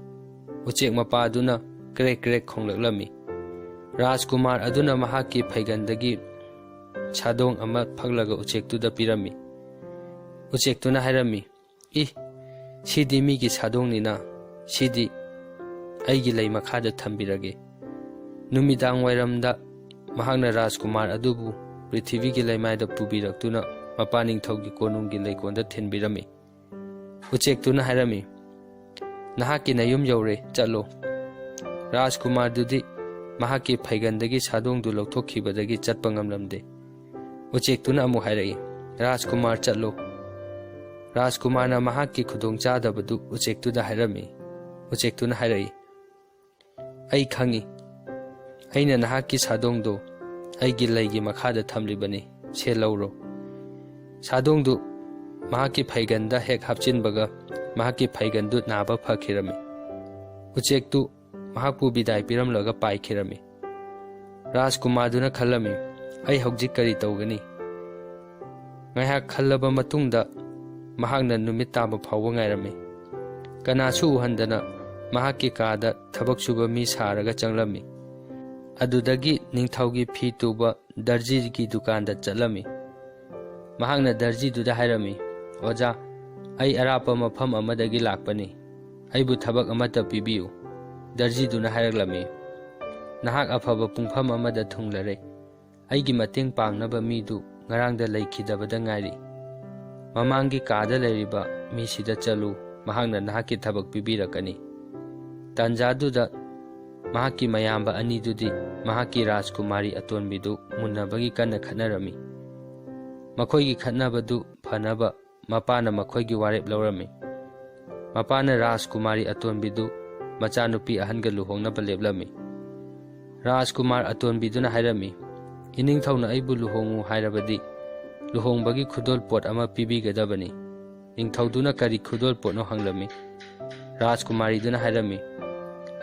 ꯎꯆꯦꯛ ꯃꯄꯥꯗꯨꯅ ꯀ꯭ꯔꯦꯛ ꯀ꯭ꯔꯦꯛ ꯈꯣꯡꯂꯛꯂꯝꯃꯤ꯫ ꯔꯥꯖꯀꯨꯃꯥꯔ ꯑꯗꯨꯅ ꯃꯍꯥꯛꯀꯤ ꯐꯩꯒꯟꯗꯒꯤ ꯁꯥꯗꯣꯡ ꯑꯃ ꯐꯛꯂꯒ ꯎꯆꯦꯛꯇꯨꯗ ꯄꯤꯔꯝꯃꯤ꯫ ꯎꯆꯦꯛꯇꯨꯅ ꯍꯥꯏꯔꯝꯃꯤ, "ꯏ, ꯁꯤꯗꯤ ꯃꯤꯒꯤ ꯁꯥꯗꯣꯡꯅꯤꯅ, ꯁꯤꯗꯤ ꯑꯩꯒꯤ ꯂꯩ ꯃꯈꯥꯗ ꯊꯝꯕꯤꯔꯒꯦ꯫" ꯅꯨꯃꯤꯗꯥꯡ ꯋꯥꯏꯔꯝꯗ ꯃꯍꯥꯛꯅ ꯔꯥꯖꯀꯨꯃꯥꯔ ꯑꯗꯨꯕꯨ ꯄ꯭ꯔꯤꯊꯤꯕꯤꯒꯤ ꯂꯩꯃꯥꯏꯗ ꯄꯨꯕꯤꯔꯛꯇꯨꯅ ꯃꯄꯥ ꯅꯤꯡꯊꯧꯒꯤ ꯀꯣꯅꯨꯡꯒꯤ ꯂꯩꯀꯣꯜꯗ ꯊꯤꯟꯕꯤꯔꯝꯃꯤ꯫ ꯎꯆꯦꯛꯇꯨꯅ ꯍꯥꯏꯔꯝꯃꯤ, "ꯅꯍꯥꯛꯀꯤ ꯅꯌꯨꯝ ꯌꯧꯔꯦ, ꯆꯠꯂꯣ꯫" ꯔꯥꯖꯀꯨꯃꯥꯔꯗꯨꯗꯤ ꯃꯍꯥꯛꯀꯤ ꯐꯩꯒꯟꯗꯒꯤ ꯁꯥꯗꯣꯡꯗꯨ ꯂꯧꯊꯣꯛꯈꯤꯕꯗꯒꯤ ꯆꯠꯄ ꯉꯝꯂꯝꯗꯦ꯫ ꯎꯆꯦꯛꯇꯨꯅ ꯑꯃꯨꯛ ꯍꯥꯏꯔꯛꯏ, "ꯔꯥꯖꯀꯨꯃꯥꯔ, ꯆꯠꯂꯣ꯫" ꯔꯥꯖꯀꯨꯃꯥꯔꯅ ꯃꯍꯥꯛꯀꯤ ꯈꯨꯗꯣꯡꯆꯥꯗꯕꯗꯨ ꯎꯆꯦꯛꯇꯨꯗ ꯍꯥꯏꯔꯝꯃꯤ꯫ ꯎꯆꯦꯛꯇꯨꯅ ꯍꯥꯏꯔꯛꯏ, "ꯑꯩ ꯈꯪꯏ꯫ ꯑꯩꯅ ꯅꯍꯥꯛꯀꯤ ꯁꯥꯗꯣꯡꯗꯨ ꯑꯩꯒꯤ ꯂꯩꯒꯤ ꯃꯈꯥꯗ ꯊꯝꯂꯤꯕꯅꯤ꯫ ꯁꯦ, ꯂꯧꯔꯣ꯫" ꯁꯥꯗꯣꯡꯗꯨ ꯃꯍꯥꯛꯀꯤ ꯐꯩꯒꯟꯗ ꯍꯦꯛ ꯍꯥꯞꯆꯤꯟꯕꯒ ꯃꯍꯥꯛꯀꯤ ꯐꯩꯒꯟꯗꯨ ꯅꯥꯕ ꯐꯈꯤꯔꯝꯃꯤ꯫ ꯎꯆꯦꯛꯇꯨ ꯃꯍꯥꯛꯄꯨ ꯕꯤꯗꯥꯏ ꯄꯤꯔꯝꯂꯒ ꯄꯥꯏꯈꯤꯔꯝꯃꯤ꯫ ꯔꯥꯖꯀꯨꯃꯥꯔꯗꯨꯅ ꯈꯜꯂꯝꯃꯤ, "ꯑꯩ ꯍꯧꯖꯤꯛ ꯀꯔꯤ ꯇꯧꯒꯅꯤ?" ꯉꯥꯏꯍꯥꯛ ꯈꯜꯂꯕ ꯃꯇꯨꯡꯗ ꯃꯍꯥꯛꯅ ꯅꯨꯃꯤꯠ ꯇꯥꯕ ꯐꯥꯎꯕ ꯉꯥꯏꯔꯝꯃꯤ꯫ ꯀꯅꯥꯁꯨ ꯎꯍꯟꯗꯅ ꯃꯍꯥꯛꯀꯤ ꯀꯥꯗ ꯊꯕꯛ ꯁꯨꯕ ꯃꯤ ꯁꯥꯔꯒ ꯆꯪꯂꯝꯃꯤ꯫ ꯑꯗꯨꯗꯒꯤ ꯅꯤꯡꯊꯧꯒꯤ ꯐꯤ ꯇꯨꯕ ꯗꯔꯖꯤꯒꯤ ꯗꯨꯀꯥꯟꯗ ꯆꯠꯂꯝꯃꯤ꯫ ꯃꯍꯥꯛꯅ ꯗꯔꯖꯤꯗꯨꯗ ꯍꯥꯏꯔꯝꯃꯤ, "ꯑꯣꯖꯥ, ꯑꯩ ꯑꯔꯥꯞꯄ ꯃꯐꯝ ꯑꯃꯗꯒꯤ ꯂꯥꯛꯄꯅꯤ꯫ ꯑꯩꯕꯨ ꯊꯕꯛ ꯑꯃꯠꯇ ꯄꯤꯕꯤꯌꯨ꯫" ꯗꯔꯖꯤꯗꯨꯅ ꯍꯥꯏꯔꯛꯂꯝꯃꯤ, "ꯅꯍꯥꯛ ꯑꯐꯕ ꯄꯨꯡꯐꯝ ꯑꯃꯗ ꯊꯨꯡꯂꯔꯦ꯫ ꯑꯩꯒꯤ ꯃꯇꯦꯡ ꯄꯥꯡꯅꯕ ꯃꯤꯗꯨ ꯉꯔꯥꯡꯗ ꯂꯩꯈꯤꯗꯕꯗ ꯉꯥꯏꯔꯤ꯫ ꯃꯃꯥꯡꯒꯤ ꯀꯥꯗ ꯂꯩꯔꯤꯕ ꯃꯤꯁꯤꯗ ꯆꯠꯂꯨ, ꯃꯍꯥꯛꯅ ꯅꯍꯥꯛꯀꯤ ꯊꯕꯛ ꯄꯤꯕꯤꯔꯛꯀꯅꯤ꯫" ꯇꯥꯟꯖꯥꯗꯨꯗ ꯃꯍꯥꯛꯀꯤ ꯃꯌꯥꯝꯕ ꯑꯅꯤꯗꯨꯗꯤ ꯃꯍꯥꯛꯀꯤ ꯔꯥꯖꯀꯨꯃꯥꯔꯤ ꯑꯇꯣꯟꯕꯤꯗꯨ ꯃꯨꯟꯅꯕꯒꯤ ꯀꯟꯅ ꯈꯠꯅꯔꯝꯃꯤ꯫ ꯃꯈꯣꯏꯒꯤ ꯈꯠꯅꯕꯗꯨ ꯐꯅꯕ ꯃꯄꯥꯅ ꯃꯈꯣꯏꯒꯤ ꯋꯥꯔꯦꯞ ꯂꯧꯔꯝꯃꯤ꯫ ꯃꯄꯥꯅ ꯔꯥꯖꯀꯨꯃꯥꯔꯤ ꯑꯇꯣꯟꯕꯤꯗꯨ ꯃꯆꯥꯅꯨꯄꯤ ꯑꯍꯟꯒ ꯂꯨꯍꯣꯡꯅꯕ ꯂꯦꯞꯂꯝꯃꯤ꯫ ꯔꯥꯖꯀꯨꯃꯥꯔ ꯑꯇꯣꯟꯕꯤꯗꯨꯅ ꯍꯥꯏꯔꯝꯃꯤ, "ꯏꯅꯤꯡꯊꯧꯅ ꯑꯩꯕꯨ ꯂꯨꯍꯣꯡꯉꯨ ꯍꯥꯏꯔꯕꯗꯤ ꯂꯨꯍꯣꯡꯕꯒꯤ ꯈꯨꯗꯣꯜ ꯄꯣꯠ ꯑꯃ ꯄꯤꯕꯤꯒꯗꯕꯅꯤ꯫" ꯅꯤꯡꯊꯧꯗꯨꯅ ꯀꯔꯤ ꯈꯨꯗꯣꯜ ꯄꯣꯠꯅꯣ ꯍꯪꯂꯝꯃꯤ꯫ ꯔꯥꯖꯀꯨꯃꯥꯔꯤꯗꯨꯅ ꯍꯥꯏꯔꯝꯃꯤ,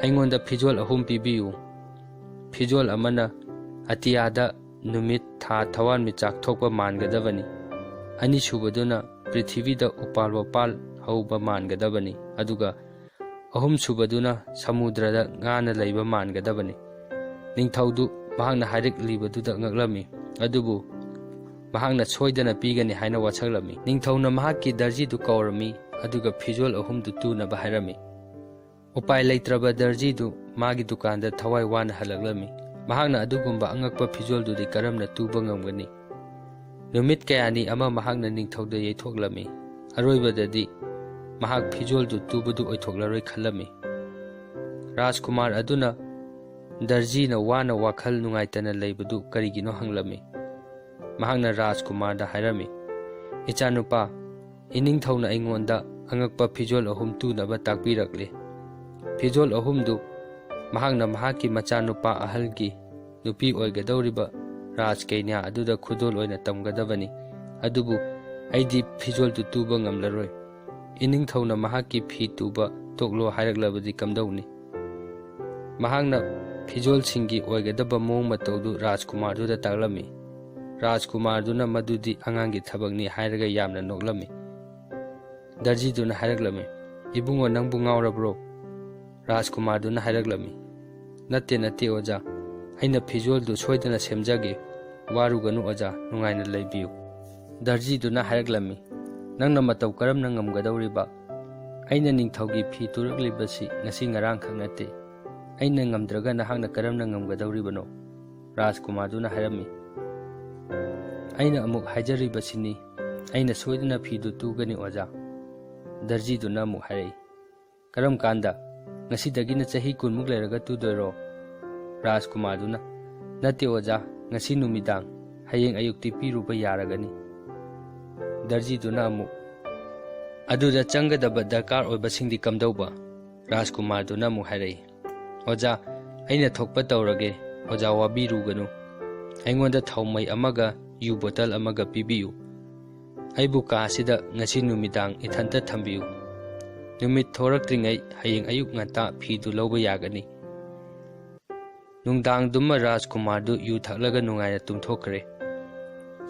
"ꯑꯩꯉꯣꯟꯗ ꯐꯤꯖꯣꯜ ꯑꯍꯨꯝ ꯄꯤꯕꯤꯌꯨ꯫ ꯐꯤꯖꯣꯜ ꯑꯃꯅ ꯑꯇꯤꯌꯥꯗ ꯅꯨꯃꯤꯠ, ꯊꯥ, ꯊꯋꯥꯟꯃꯤꯆꯥꯛ ꯊꯣꯛꯄ ꯃꯥꯟꯒꯗꯕꯅꯤ꯫ ꯑꯅꯤꯁꯨꯕꯗꯨꯅ ꯄ꯭ꯔꯤꯊꯤꯕꯤꯗ ꯎꯄꯥꯜ ꯋꯥꯄꯥꯜ ꯍꯧꯕ ꯃꯥꯟꯒꯗꯕꯅꯤ꯫ ꯑꯗꯨꯒ ꯑꯍꯨꯝꯁꯨꯕꯗꯨꯅ ꯁꯃꯨꯗ꯭ꯔꯗ ꯉꯥꯅ ꯂꯩꯕ ꯃꯥꯟꯒꯗꯕꯅꯤ꯫" ꯅꯤꯡꯊꯧꯗꯨ ꯃꯍꯥꯛꯅ ꯍꯥꯏꯔꯛꯂꯤꯕꯗꯨꯗ ꯉꯛꯂꯝꯃꯤ꯫ ꯑꯗꯨꯕꯨ ꯃꯍꯥꯛꯅ ꯁꯣꯏꯗꯅ ꯄꯤꯒꯅꯤ ꯍꯥꯏꯅ ꯋꯥꯁꯛꯂꯝꯃꯤ꯫ ꯅꯤꯡꯊꯧꯅ ꯃꯍꯥꯛꯀꯤ ꯗꯔꯖꯤꯗꯨ ꯀꯧꯔꯝꯃꯤ, ꯑꯗꯨꯒ ꯐꯤꯖꯣꯜ ꯑꯍꯨꯝꯗꯨ ꯇꯨꯅꯕ ꯍꯥꯏꯔꯝꯃꯤ꯫ ꯎꯄꯥꯏ ꯂꯩꯇ꯭ꯔꯕ ꯗꯔꯖꯤꯗꯨ ꯃꯥꯒꯤ ꯗꯨꯀꯥꯟꯗ ꯊꯋꯥꯏ ꯋꯥꯅ ꯍꯜꯂꯛꯂꯝꯃꯤ꯫ ꯃꯍꯥꯛꯅ ꯑꯗꯨꯒꯨꯝꯕ ꯑꯉꯛꯄ ꯐꯤꯖꯣꯜꯗꯨꯗꯤ ꯀꯔꯝꯅ ꯇꯨꯕ ꯉꯝꯒꯅꯤ? ꯅꯨꯃꯤꯠ ꯀꯌꯥꯅꯤ ꯑꯃ ꯃꯍꯥꯛꯅ ꯅꯤꯡꯊꯧꯗ ꯌꯩꯊꯣꯛꯂꯝꯃꯤ꯫ ꯑꯔꯣꯏꯕꯗꯗꯤ ꯃꯍꯥꯛ ꯐꯤꯖꯣꯜꯗꯨ ꯇꯨꯕꯗꯨ ꯑꯣꯏꯊꯣꯛꯂꯔꯣꯏ ꯈꯜꯂꯝꯃꯤ꯫ ꯔꯥꯖꯀꯨꯃꯥꯔ ꯑꯗꯨꯅ ꯗꯔꯖꯤꯅ ꯋꯥꯅ ꯋꯥꯈꯜ ꯅꯨꯡꯉꯥꯏꯇꯅ ꯂꯩꯕꯗꯨ ꯀꯔꯤꯒꯤꯅꯣ ꯍꯪꯂꯝꯃꯤ꯫ ꯃꯍꯥꯛꯅ ꯔꯥꯖꯀꯨꯃꯥꯔꯗ ꯍꯥꯏꯔꯝꯃꯤ, "ꯏꯆꯥꯅꯨꯄꯥ, ꯏꯅꯤꯡꯊꯧꯅ ꯑꯩꯉꯣꯟꯗ ꯑꯉꯛꯄ ꯐꯤꯖꯣꯜ ꯑꯍꯨꯝ ꯇꯨꯅꯕ ꯇꯥꯛꯄꯤꯔꯛꯂꯦ꯫ ꯐꯤꯖꯣꯜ ꯑꯍꯨꯝꯗꯨ ꯃꯍꯥꯛꯅ ꯃꯍꯥꯛꯀꯤ ꯃꯆꯥꯅꯨꯄꯥ ꯑꯍꯜꯒꯤ ꯅꯨꯄꯤ ꯑꯣꯏꯒꯗꯧꯔꯤꯕ ꯔꯥꯖꯀꯩꯅ꯭ꯌꯥ ꯑꯗꯨꯗ ꯈꯨꯗꯣꯜ ꯑꯣꯏꯅ ꯇꯝꯒꯗꯕꯅꯤ꯫ ꯑꯗꯨꯕꯨ ꯑꯩꯗꯤ ꯐꯤꯖꯣꯜꯗꯨ ꯇꯨꯕ ꯉꯝꯂꯔꯣꯏ꯫ ꯏꯅꯤꯡꯊꯧꯅ ꯃꯍꯥꯛꯀꯤ ꯐꯤ ꯇꯨꯕ ꯇꯣꯛꯂꯣ ꯍꯥꯏꯔꯛꯂꯕꯗꯤ ꯀꯝꯗꯧꯅꯤ?" ꯃꯍꯥꯛꯅ ꯐꯤꯖꯣꯜꯁꯤꯡꯒꯤ ꯑꯣꯏꯒꯗꯕ ꯃꯑꯣꯡ ꯃꯇꯧꯗꯨ ꯔꯥꯖꯀꯨꯃꯥꯔꯗꯨꯗ ꯇꯥꯛꯂꯝꯃꯤ꯫ ꯔꯥꯖꯀꯨꯃꯥꯔꯗꯨꯅ ꯃꯗꯨꯗꯤ ꯑꯉꯥꯡꯒꯤ ꯊꯕꯛꯅꯤ ꯍꯥꯏꯔꯒ ꯌꯥꯝꯅ ꯅꯣꯛꯂꯝꯃꯤ꯫ ꯗꯔꯖꯤꯗꯨꯅ ꯍꯥꯏꯔꯛꯂꯝꯃꯤ, "ꯏꯕꯨꯡꯉꯣ, ꯅꯪꯕꯨ ꯉꯥꯎꯔꯕ꯭ꯔꯣ?" ꯔꯥꯖꯀꯨꯃꯥꯔꯗꯨꯅ ꯍꯥꯏꯔꯛꯂꯝꯃꯤ, "ꯅꯠꯇꯦ, ꯅꯠꯇꯦ ꯑꯣꯖꯥ, ꯑꯩꯅ ꯐꯤꯖꯣꯜꯗꯨ ꯁꯣꯏꯗꯅ ꯁꯦꯝꯖꯒꯦ, ꯋꯥꯔꯨꯒꯅꯨ ꯑꯣꯖꯥ, ꯅꯨꯡꯉꯥꯏꯅ ꯂꯩꯕꯤꯌꯨ"꯫ ꯗꯔꯖꯤꯗꯨꯅ ꯍꯥꯏꯔꯛꯂꯝꯃꯤ, "ꯅꯪꯅ ꯃꯇꯧ ꯀꯔꯝꯅ ꯉꯝꯒꯗꯧꯔꯤꯕ? ꯑꯩꯅ ꯅꯤꯡꯊꯧꯒꯤ ꯐꯤ ꯇꯨꯔꯛꯂꯤꯕꯁꯤ ꯉꯁꯤ ꯉꯔꯥꯡꯈꯛ ꯅꯠꯇꯦ꯫ ꯑꯩꯅ ꯉꯝꯗ꯭ꯔꯒ ꯅꯍꯥꯛꯅ ꯀꯔꯝꯅ ꯉꯝꯒꯗꯧꯔꯤꯕꯅꯣ?" ꯔꯥꯖꯀꯨꯃꯥꯔꯗꯨꯅ ꯍꯥꯏꯔꯝꯃꯤ, "ꯑꯩꯅ ꯑꯃꯨꯛ ꯍꯥꯏꯖꯔꯤꯕꯁꯤꯅꯤ, ꯑꯩꯅ ꯁꯣꯏꯗꯅ ꯐꯤꯗꯨ ꯇꯨꯒꯅꯤ ꯑꯣꯖꯥ"꯫ ꯗꯔꯖꯤꯗꯨꯅ ꯑꯃꯨꯛ ꯍꯥꯏꯔꯛꯏ, "ꯀꯔꯝ ꯀꯥꯟꯗ? ꯉꯁꯤꯗꯒꯤꯅ ꯆꯍꯤ ꯀꯨꯟꯃꯨꯛ ꯂꯩꯔꯒ ꯇꯨꯗꯣꯏꯔꯣ?" ꯔꯥꯖꯀꯨꯃꯥꯔꯗꯨꯅ, "ꯅꯠꯇꯦ ꯑꯣꯖꯥ, ꯉꯁꯤ ꯅꯨꯃꯤꯗꯥꯡ, ꯍꯌꯦꯡ ꯑꯌꯨꯛꯇꯤ ꯄꯤꯔꯨꯕ ꯌꯥꯔꯒꯅꯤ"꯫ ꯗꯔꯖꯤꯗꯨꯅ ꯑꯃꯨꯛ, "ꯑꯗꯨꯗ ꯆꯪꯒꯗꯕ ꯗꯔꯀꯥꯔ ꯑꯣꯏꯕꯁꯤꯡꯗꯤ ꯀꯝꯗꯧꯕ?" ꯔꯥꯖꯀꯨꯃꯥꯔꯗꯨꯅ ꯑꯃꯨꯛ ꯍꯥꯏꯔꯛꯏ, "ꯑꯣꯖꯥ, ꯑꯩꯅ ꯊꯣꯛꯄ ꯇꯧꯔꯒꯦ, ꯑꯣꯖꯥ ꯋꯥꯕꯤꯔꯨꯒꯅꯨ꯫ ꯑꯩꯉꯣꯟꯗ ꯊꯥꯎꯃꯩ ꯑꯃꯒ ꯌꯨ ꯕꯣꯇꯜ ꯑꯃꯒ ꯄꯤꯕꯤꯌꯨ꯫ ꯑꯩꯕꯨ ꯀꯥ ꯑꯁꯤꯗ ꯉꯁꯤ ꯅꯨꯃꯤꯗꯥꯡ ꯏꯊꯟꯇ ꯊꯝꯕꯤꯌꯨ꯫ ꯅꯨꯃꯤꯠ ꯊꯣꯔꯛꯇ꯭ꯔꯤꯉꯩ ꯍꯌꯦꯡ ꯑꯌꯨꯛ ꯉꯟꯇꯥ ꯐꯤꯗꯨ ꯂꯧꯕ ꯌꯥꯒꯅꯤ"꯫ ꯅꯨꯡꯗꯥꯡꯗꯨꯃ ꯔꯥꯖꯀꯨꯃꯥꯔꯗꯨ ꯌꯨ ꯊꯛꯂꯒ ꯅꯨꯡꯉꯥꯏꯅ ꯇꯨꯝꯊꯣꯛꯈ꯭ꯔꯦ꯫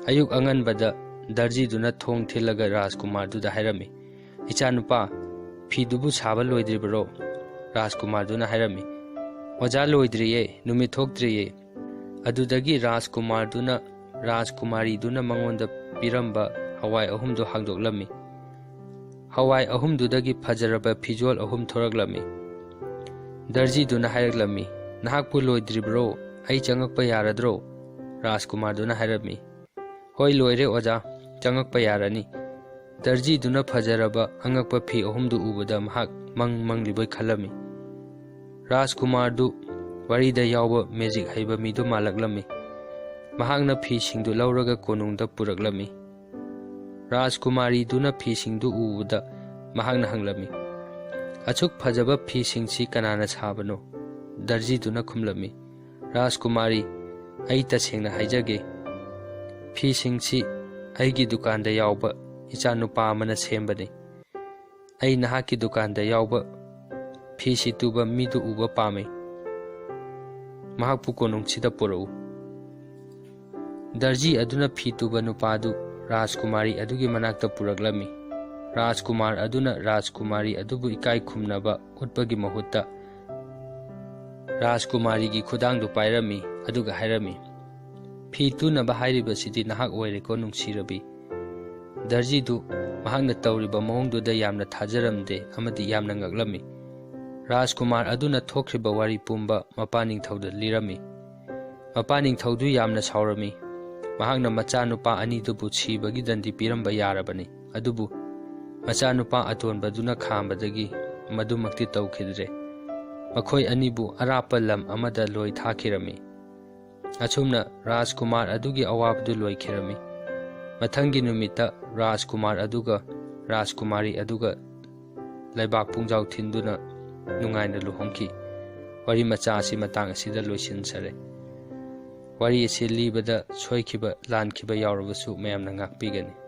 ꯑꯌꯨꯛ ꯑꯉꯟꯕꯗ ꯗꯔꯖꯤꯗꯨꯅ ꯊꯣꯡ ꯊꯤꯜꯂꯒ ꯔꯥꯖꯀꯨꯃꯥꯔꯗꯨꯗ ꯍꯥꯏꯔꯝꯃꯤ, "ꯏꯆꯥꯅꯨꯄꯥ, ꯐꯤꯗꯨꯕꯨ ꯁꯥꯕ ꯂꯣꯏꯗ꯭ꯔꯤꯕꯔꯣ?" ꯔꯥꯖꯀꯨꯃꯥꯔꯗꯨꯅ ꯍꯥꯏꯔꯝꯃꯤ, "ꯑꯣꯖꯥ, ꯂꯣꯏꯗ꯭ꯔꯤꯌꯦ, ꯅꯨꯃꯤꯠ ꯊꯣꯛꯇ꯭ꯔꯤꯌꯦ"꯫ ꯑꯗꯨꯗꯒꯤ ꯔꯥꯖꯀꯨꯃꯥꯔꯗꯨꯅ, ꯔꯥꯖꯀꯨꯃꯥꯔꯤꯗꯨꯅ ꯃꯉꯣꯟꯗ ꯄꯤꯔꯝꯕ ꯍꯋꯥꯏ ꯑꯍꯨꯝꯗꯨ ꯍꯥꯡꯗꯣꯛꯂꯝꯃꯤ꯫ ꯍꯋꯥꯏ ꯑꯍꯨꯝꯗꯨꯗꯒꯤ ꯐꯖꯔꯕ ꯐꯤꯖꯣꯜ ꯑꯍꯨꯝ ꯊꯣꯔꯛꯂꯝꯃꯤ꯫ ꯗꯔꯖꯤꯗꯨꯅ ꯍꯥꯏꯔꯛꯂꯝꯃꯤ, "ꯅꯍꯥꯛꯄꯨ ꯂꯣꯏꯗ꯭ꯔꯤꯕ꯭ꯔꯣ? ꯑꯩ ꯆꯪꯉꯛꯄ ꯌꯥꯔꯗ꯭ꯔꯣ?" ꯔꯥꯖꯀꯨꯃꯥꯔꯗꯨꯅ ꯍꯥꯏꯔꯝꯃꯤ, "ꯍꯣꯏ, ꯂꯣꯏꯔꯦ ꯑꯣꯖꯥ, ꯆꯪꯉꯛꯄ ꯌꯥꯔꯅꯤ"꯫ ꯗꯔꯖꯤꯗꯨꯅ ꯐꯖꯔꯕ ꯑꯉꯛꯄ ꯐꯤ ꯑꯍꯨꯝꯗꯨ ꯎꯕꯗ ꯃꯍꯥꯛ ꯃꯪ ꯃꯪꯂꯤꯕꯣꯏ ꯈꯜꯂꯝꯃꯤ꯫ ꯔꯥꯖꯀꯨꯃꯥꯔꯗꯨ ꯋꯥꯔꯤꯗ ꯌꯥꯎꯕ ꯃꯦꯖꯤꯛ ꯍꯩꯕ ꯃꯤꯗꯨ ꯃꯥꯜꯂꯛꯂꯝꯃꯤ꯫ ꯃꯍꯥꯛꯅ ꯐꯤꯁꯤꯡꯗꯨ ꯂꯧꯔꯒ ꯀꯣꯅꯨꯡꯗ ꯄꯨꯔꯛꯂꯝꯃꯤ꯫ ꯔꯥꯖꯀꯨꯃꯥꯔꯤꯗꯨꯅ ꯐꯤꯁꯤꯡꯗꯨ ꯎꯕꯗ ꯃꯍꯥꯛꯅ ꯍꯪꯂꯝꯃꯤ, "ꯑꯁꯨꯛ ꯐꯖꯕ ꯐꯤꯁꯤꯡꯁꯤ ꯀꯅꯥꯅ ꯁꯥꯕꯅꯣ?" ꯗꯔꯖꯤꯗꯨꯅ ꯈꯨꯝꯂꯝꯃꯤ, "ꯔꯥꯖꯀꯨꯃꯥꯔꯤ, ꯑꯩ ꯇꯁꯦꯡꯅ ꯍꯥꯏꯖꯒꯦ, ꯐꯤꯁꯤꯡꯁꯤ ꯑꯩꯒꯤ ꯗꯨꯀꯥꯟꯗ ꯌꯥꯎꯕ ꯏꯆꯥ ꯅꯨꯄꯥ ꯑꯃꯅ ꯁꯦꯝꯕꯅꯤ꯫ ꯑꯩ ꯅꯍꯥꯛꯀꯤ ꯗꯨꯀꯥꯟꯗ ꯌꯥꯎꯕ ꯐꯤꯁꯤ ꯇꯨꯕ ꯃꯤꯗꯨ ꯎꯕ ꯄꯥꯝꯃꯤ"꯫ ꯃꯍꯥꯛꯄꯨ ꯀꯣꯅꯨꯡꯁꯤꯗ ꯄꯨꯔꯛꯎ꯫ ꯗꯔꯖꯤ ꯑꯗꯨꯅ ꯐꯤ ꯇꯨꯕ ꯅꯨꯄꯥ ꯑꯗꯨ ꯔꯥꯖꯀꯨꯃꯥꯔꯤ ꯑꯗꯨꯒꯤ ꯃꯅꯥꯛꯇ ꯄꯨꯔꯛꯂꯝꯃꯤ꯫ ꯔꯥꯖꯀꯨꯃꯥꯔ ꯑꯗꯨꯅ ꯔꯥꯖꯀꯨꯃꯥꯔꯤ ꯑꯗꯨꯕꯨ ꯏꯀꯥꯏ ꯈꯨꯝꯅꯕ ꯎꯠꯄꯒꯤ ꯃꯍꯨꯠꯇ ꯔꯥꯖꯀꯨꯃꯥꯔꯤꯒꯤ ꯈꯨꯗꯥꯡꯗꯨ ꯄꯥꯏꯔꯝꯃꯤ, ꯑꯗꯨꯒ ꯍꯥꯏꯔꯝꯃꯤ, "ꯐꯤ ꯇꯨꯅꯕ ꯍꯥꯏꯔꯤꯕꯁꯤꯗꯤ ꯅꯍꯥꯛ ꯑꯣꯏꯔꯦꯀꯣ, ꯅꯨꯡꯁꯤꯔꯕꯤ?" ꯗꯔꯖꯤꯗꯨ ꯃꯍꯥꯛꯅ ꯇꯧꯔꯤꯕ ꯃꯑꯣꯡꯗꯨꯗ ꯌꯥꯝꯅ ꯊꯥꯖꯔꯝꯗꯦ ꯑꯃꯗꯤ ꯌꯥꯝꯅ ꯉꯛꯂꯝꯃꯤ꯫ ꯔꯥꯖꯀꯨꯃꯥꯔ ꯑꯗꯨꯅ ꯊꯣꯛꯈ꯭ꯔꯤꯕ ꯋꯥꯔꯤ ꯄꯨꯝꯕ ꯃꯄꯥ ꯅꯤꯡꯊꯧꯗ ꯂꯤꯔꯝꯃꯤ꯫ ꯃꯄꯥ ꯅꯤꯡꯊꯧꯗꯨ ꯌꯥꯝꯅ ꯁꯥꯎꯔꯝꯃꯤ꯫ ꯃꯍꯥꯛꯅ ꯃꯆꯥꯅꯨꯄꯥ ꯑꯅꯤꯗꯨꯕꯨ ꯁꯤꯕꯒꯤ ꯗꯟꯗꯤ ꯄꯤꯔꯝꯕ ꯌꯥꯔꯕꯅꯤ, ꯑꯗꯨꯕꯨ ꯃꯆꯥꯅꯨꯄꯥ ꯑꯇꯣꯟꯕꯗꯨꯅ ꯈꯥꯝꯕꯗꯒꯤ ꯃꯗꯨꯃꯛꯇꯤ ꯇꯧꯈꯤꯗ꯭ꯔꯦ꯫ ꯃꯈꯣꯏ ꯑꯅꯤꯕꯨ ꯑꯔꯥꯞꯄ ꯂꯝ ꯑꯃꯗ ꯂꯣꯏ ꯊꯥꯈꯤꯔꯝꯃꯤ꯫ ꯑꯁꯨꯝꯅ ꯔꯥꯖꯀꯨꯃꯥꯔ ꯑꯗꯨꯒꯤ ꯑꯋꯥꯕꯗꯨ ꯂꯣꯏꯈꯤꯔꯝꯃꯤ꯫ ꯃꯊꯪꯒꯤ ꯅꯨꯃꯤꯠꯇ ꯔꯥꯖꯀꯨꯃꯥꯔ ꯑꯗꯨꯒ ꯔꯥꯖꯀꯨꯃꯥꯔꯤ ꯑꯗꯨꯒ ꯂꯩꯕꯥꯛ ꯄꯨꯡꯖꯥꯎ ꯊꯤꯟꯗꯨꯅ ꯅꯨꯡꯉꯥꯏꯅ ꯂꯨꯍꯣꯡꯈꯤ꯫ ꯋꯥꯔꯤ ꯃꯆꯥ ꯑꯁꯤ ꯃꯇꯥꯡ ꯑꯁꯤꯗ ꯂꯣꯏꯁꯤꯟꯖꯔꯦ꯫ ꯋꯥꯔꯤ ꯑꯁꯤ ꯂꯤꯕꯗ ꯁꯣꯏꯈꯤꯕ, ꯂꯥꯟꯈꯤꯕ ꯌꯥꯎꯔꯕꯁꯨ ꯃꯌꯥꯝꯅ ꯉꯥꯛꯄꯤꯒꯅꯤ꯫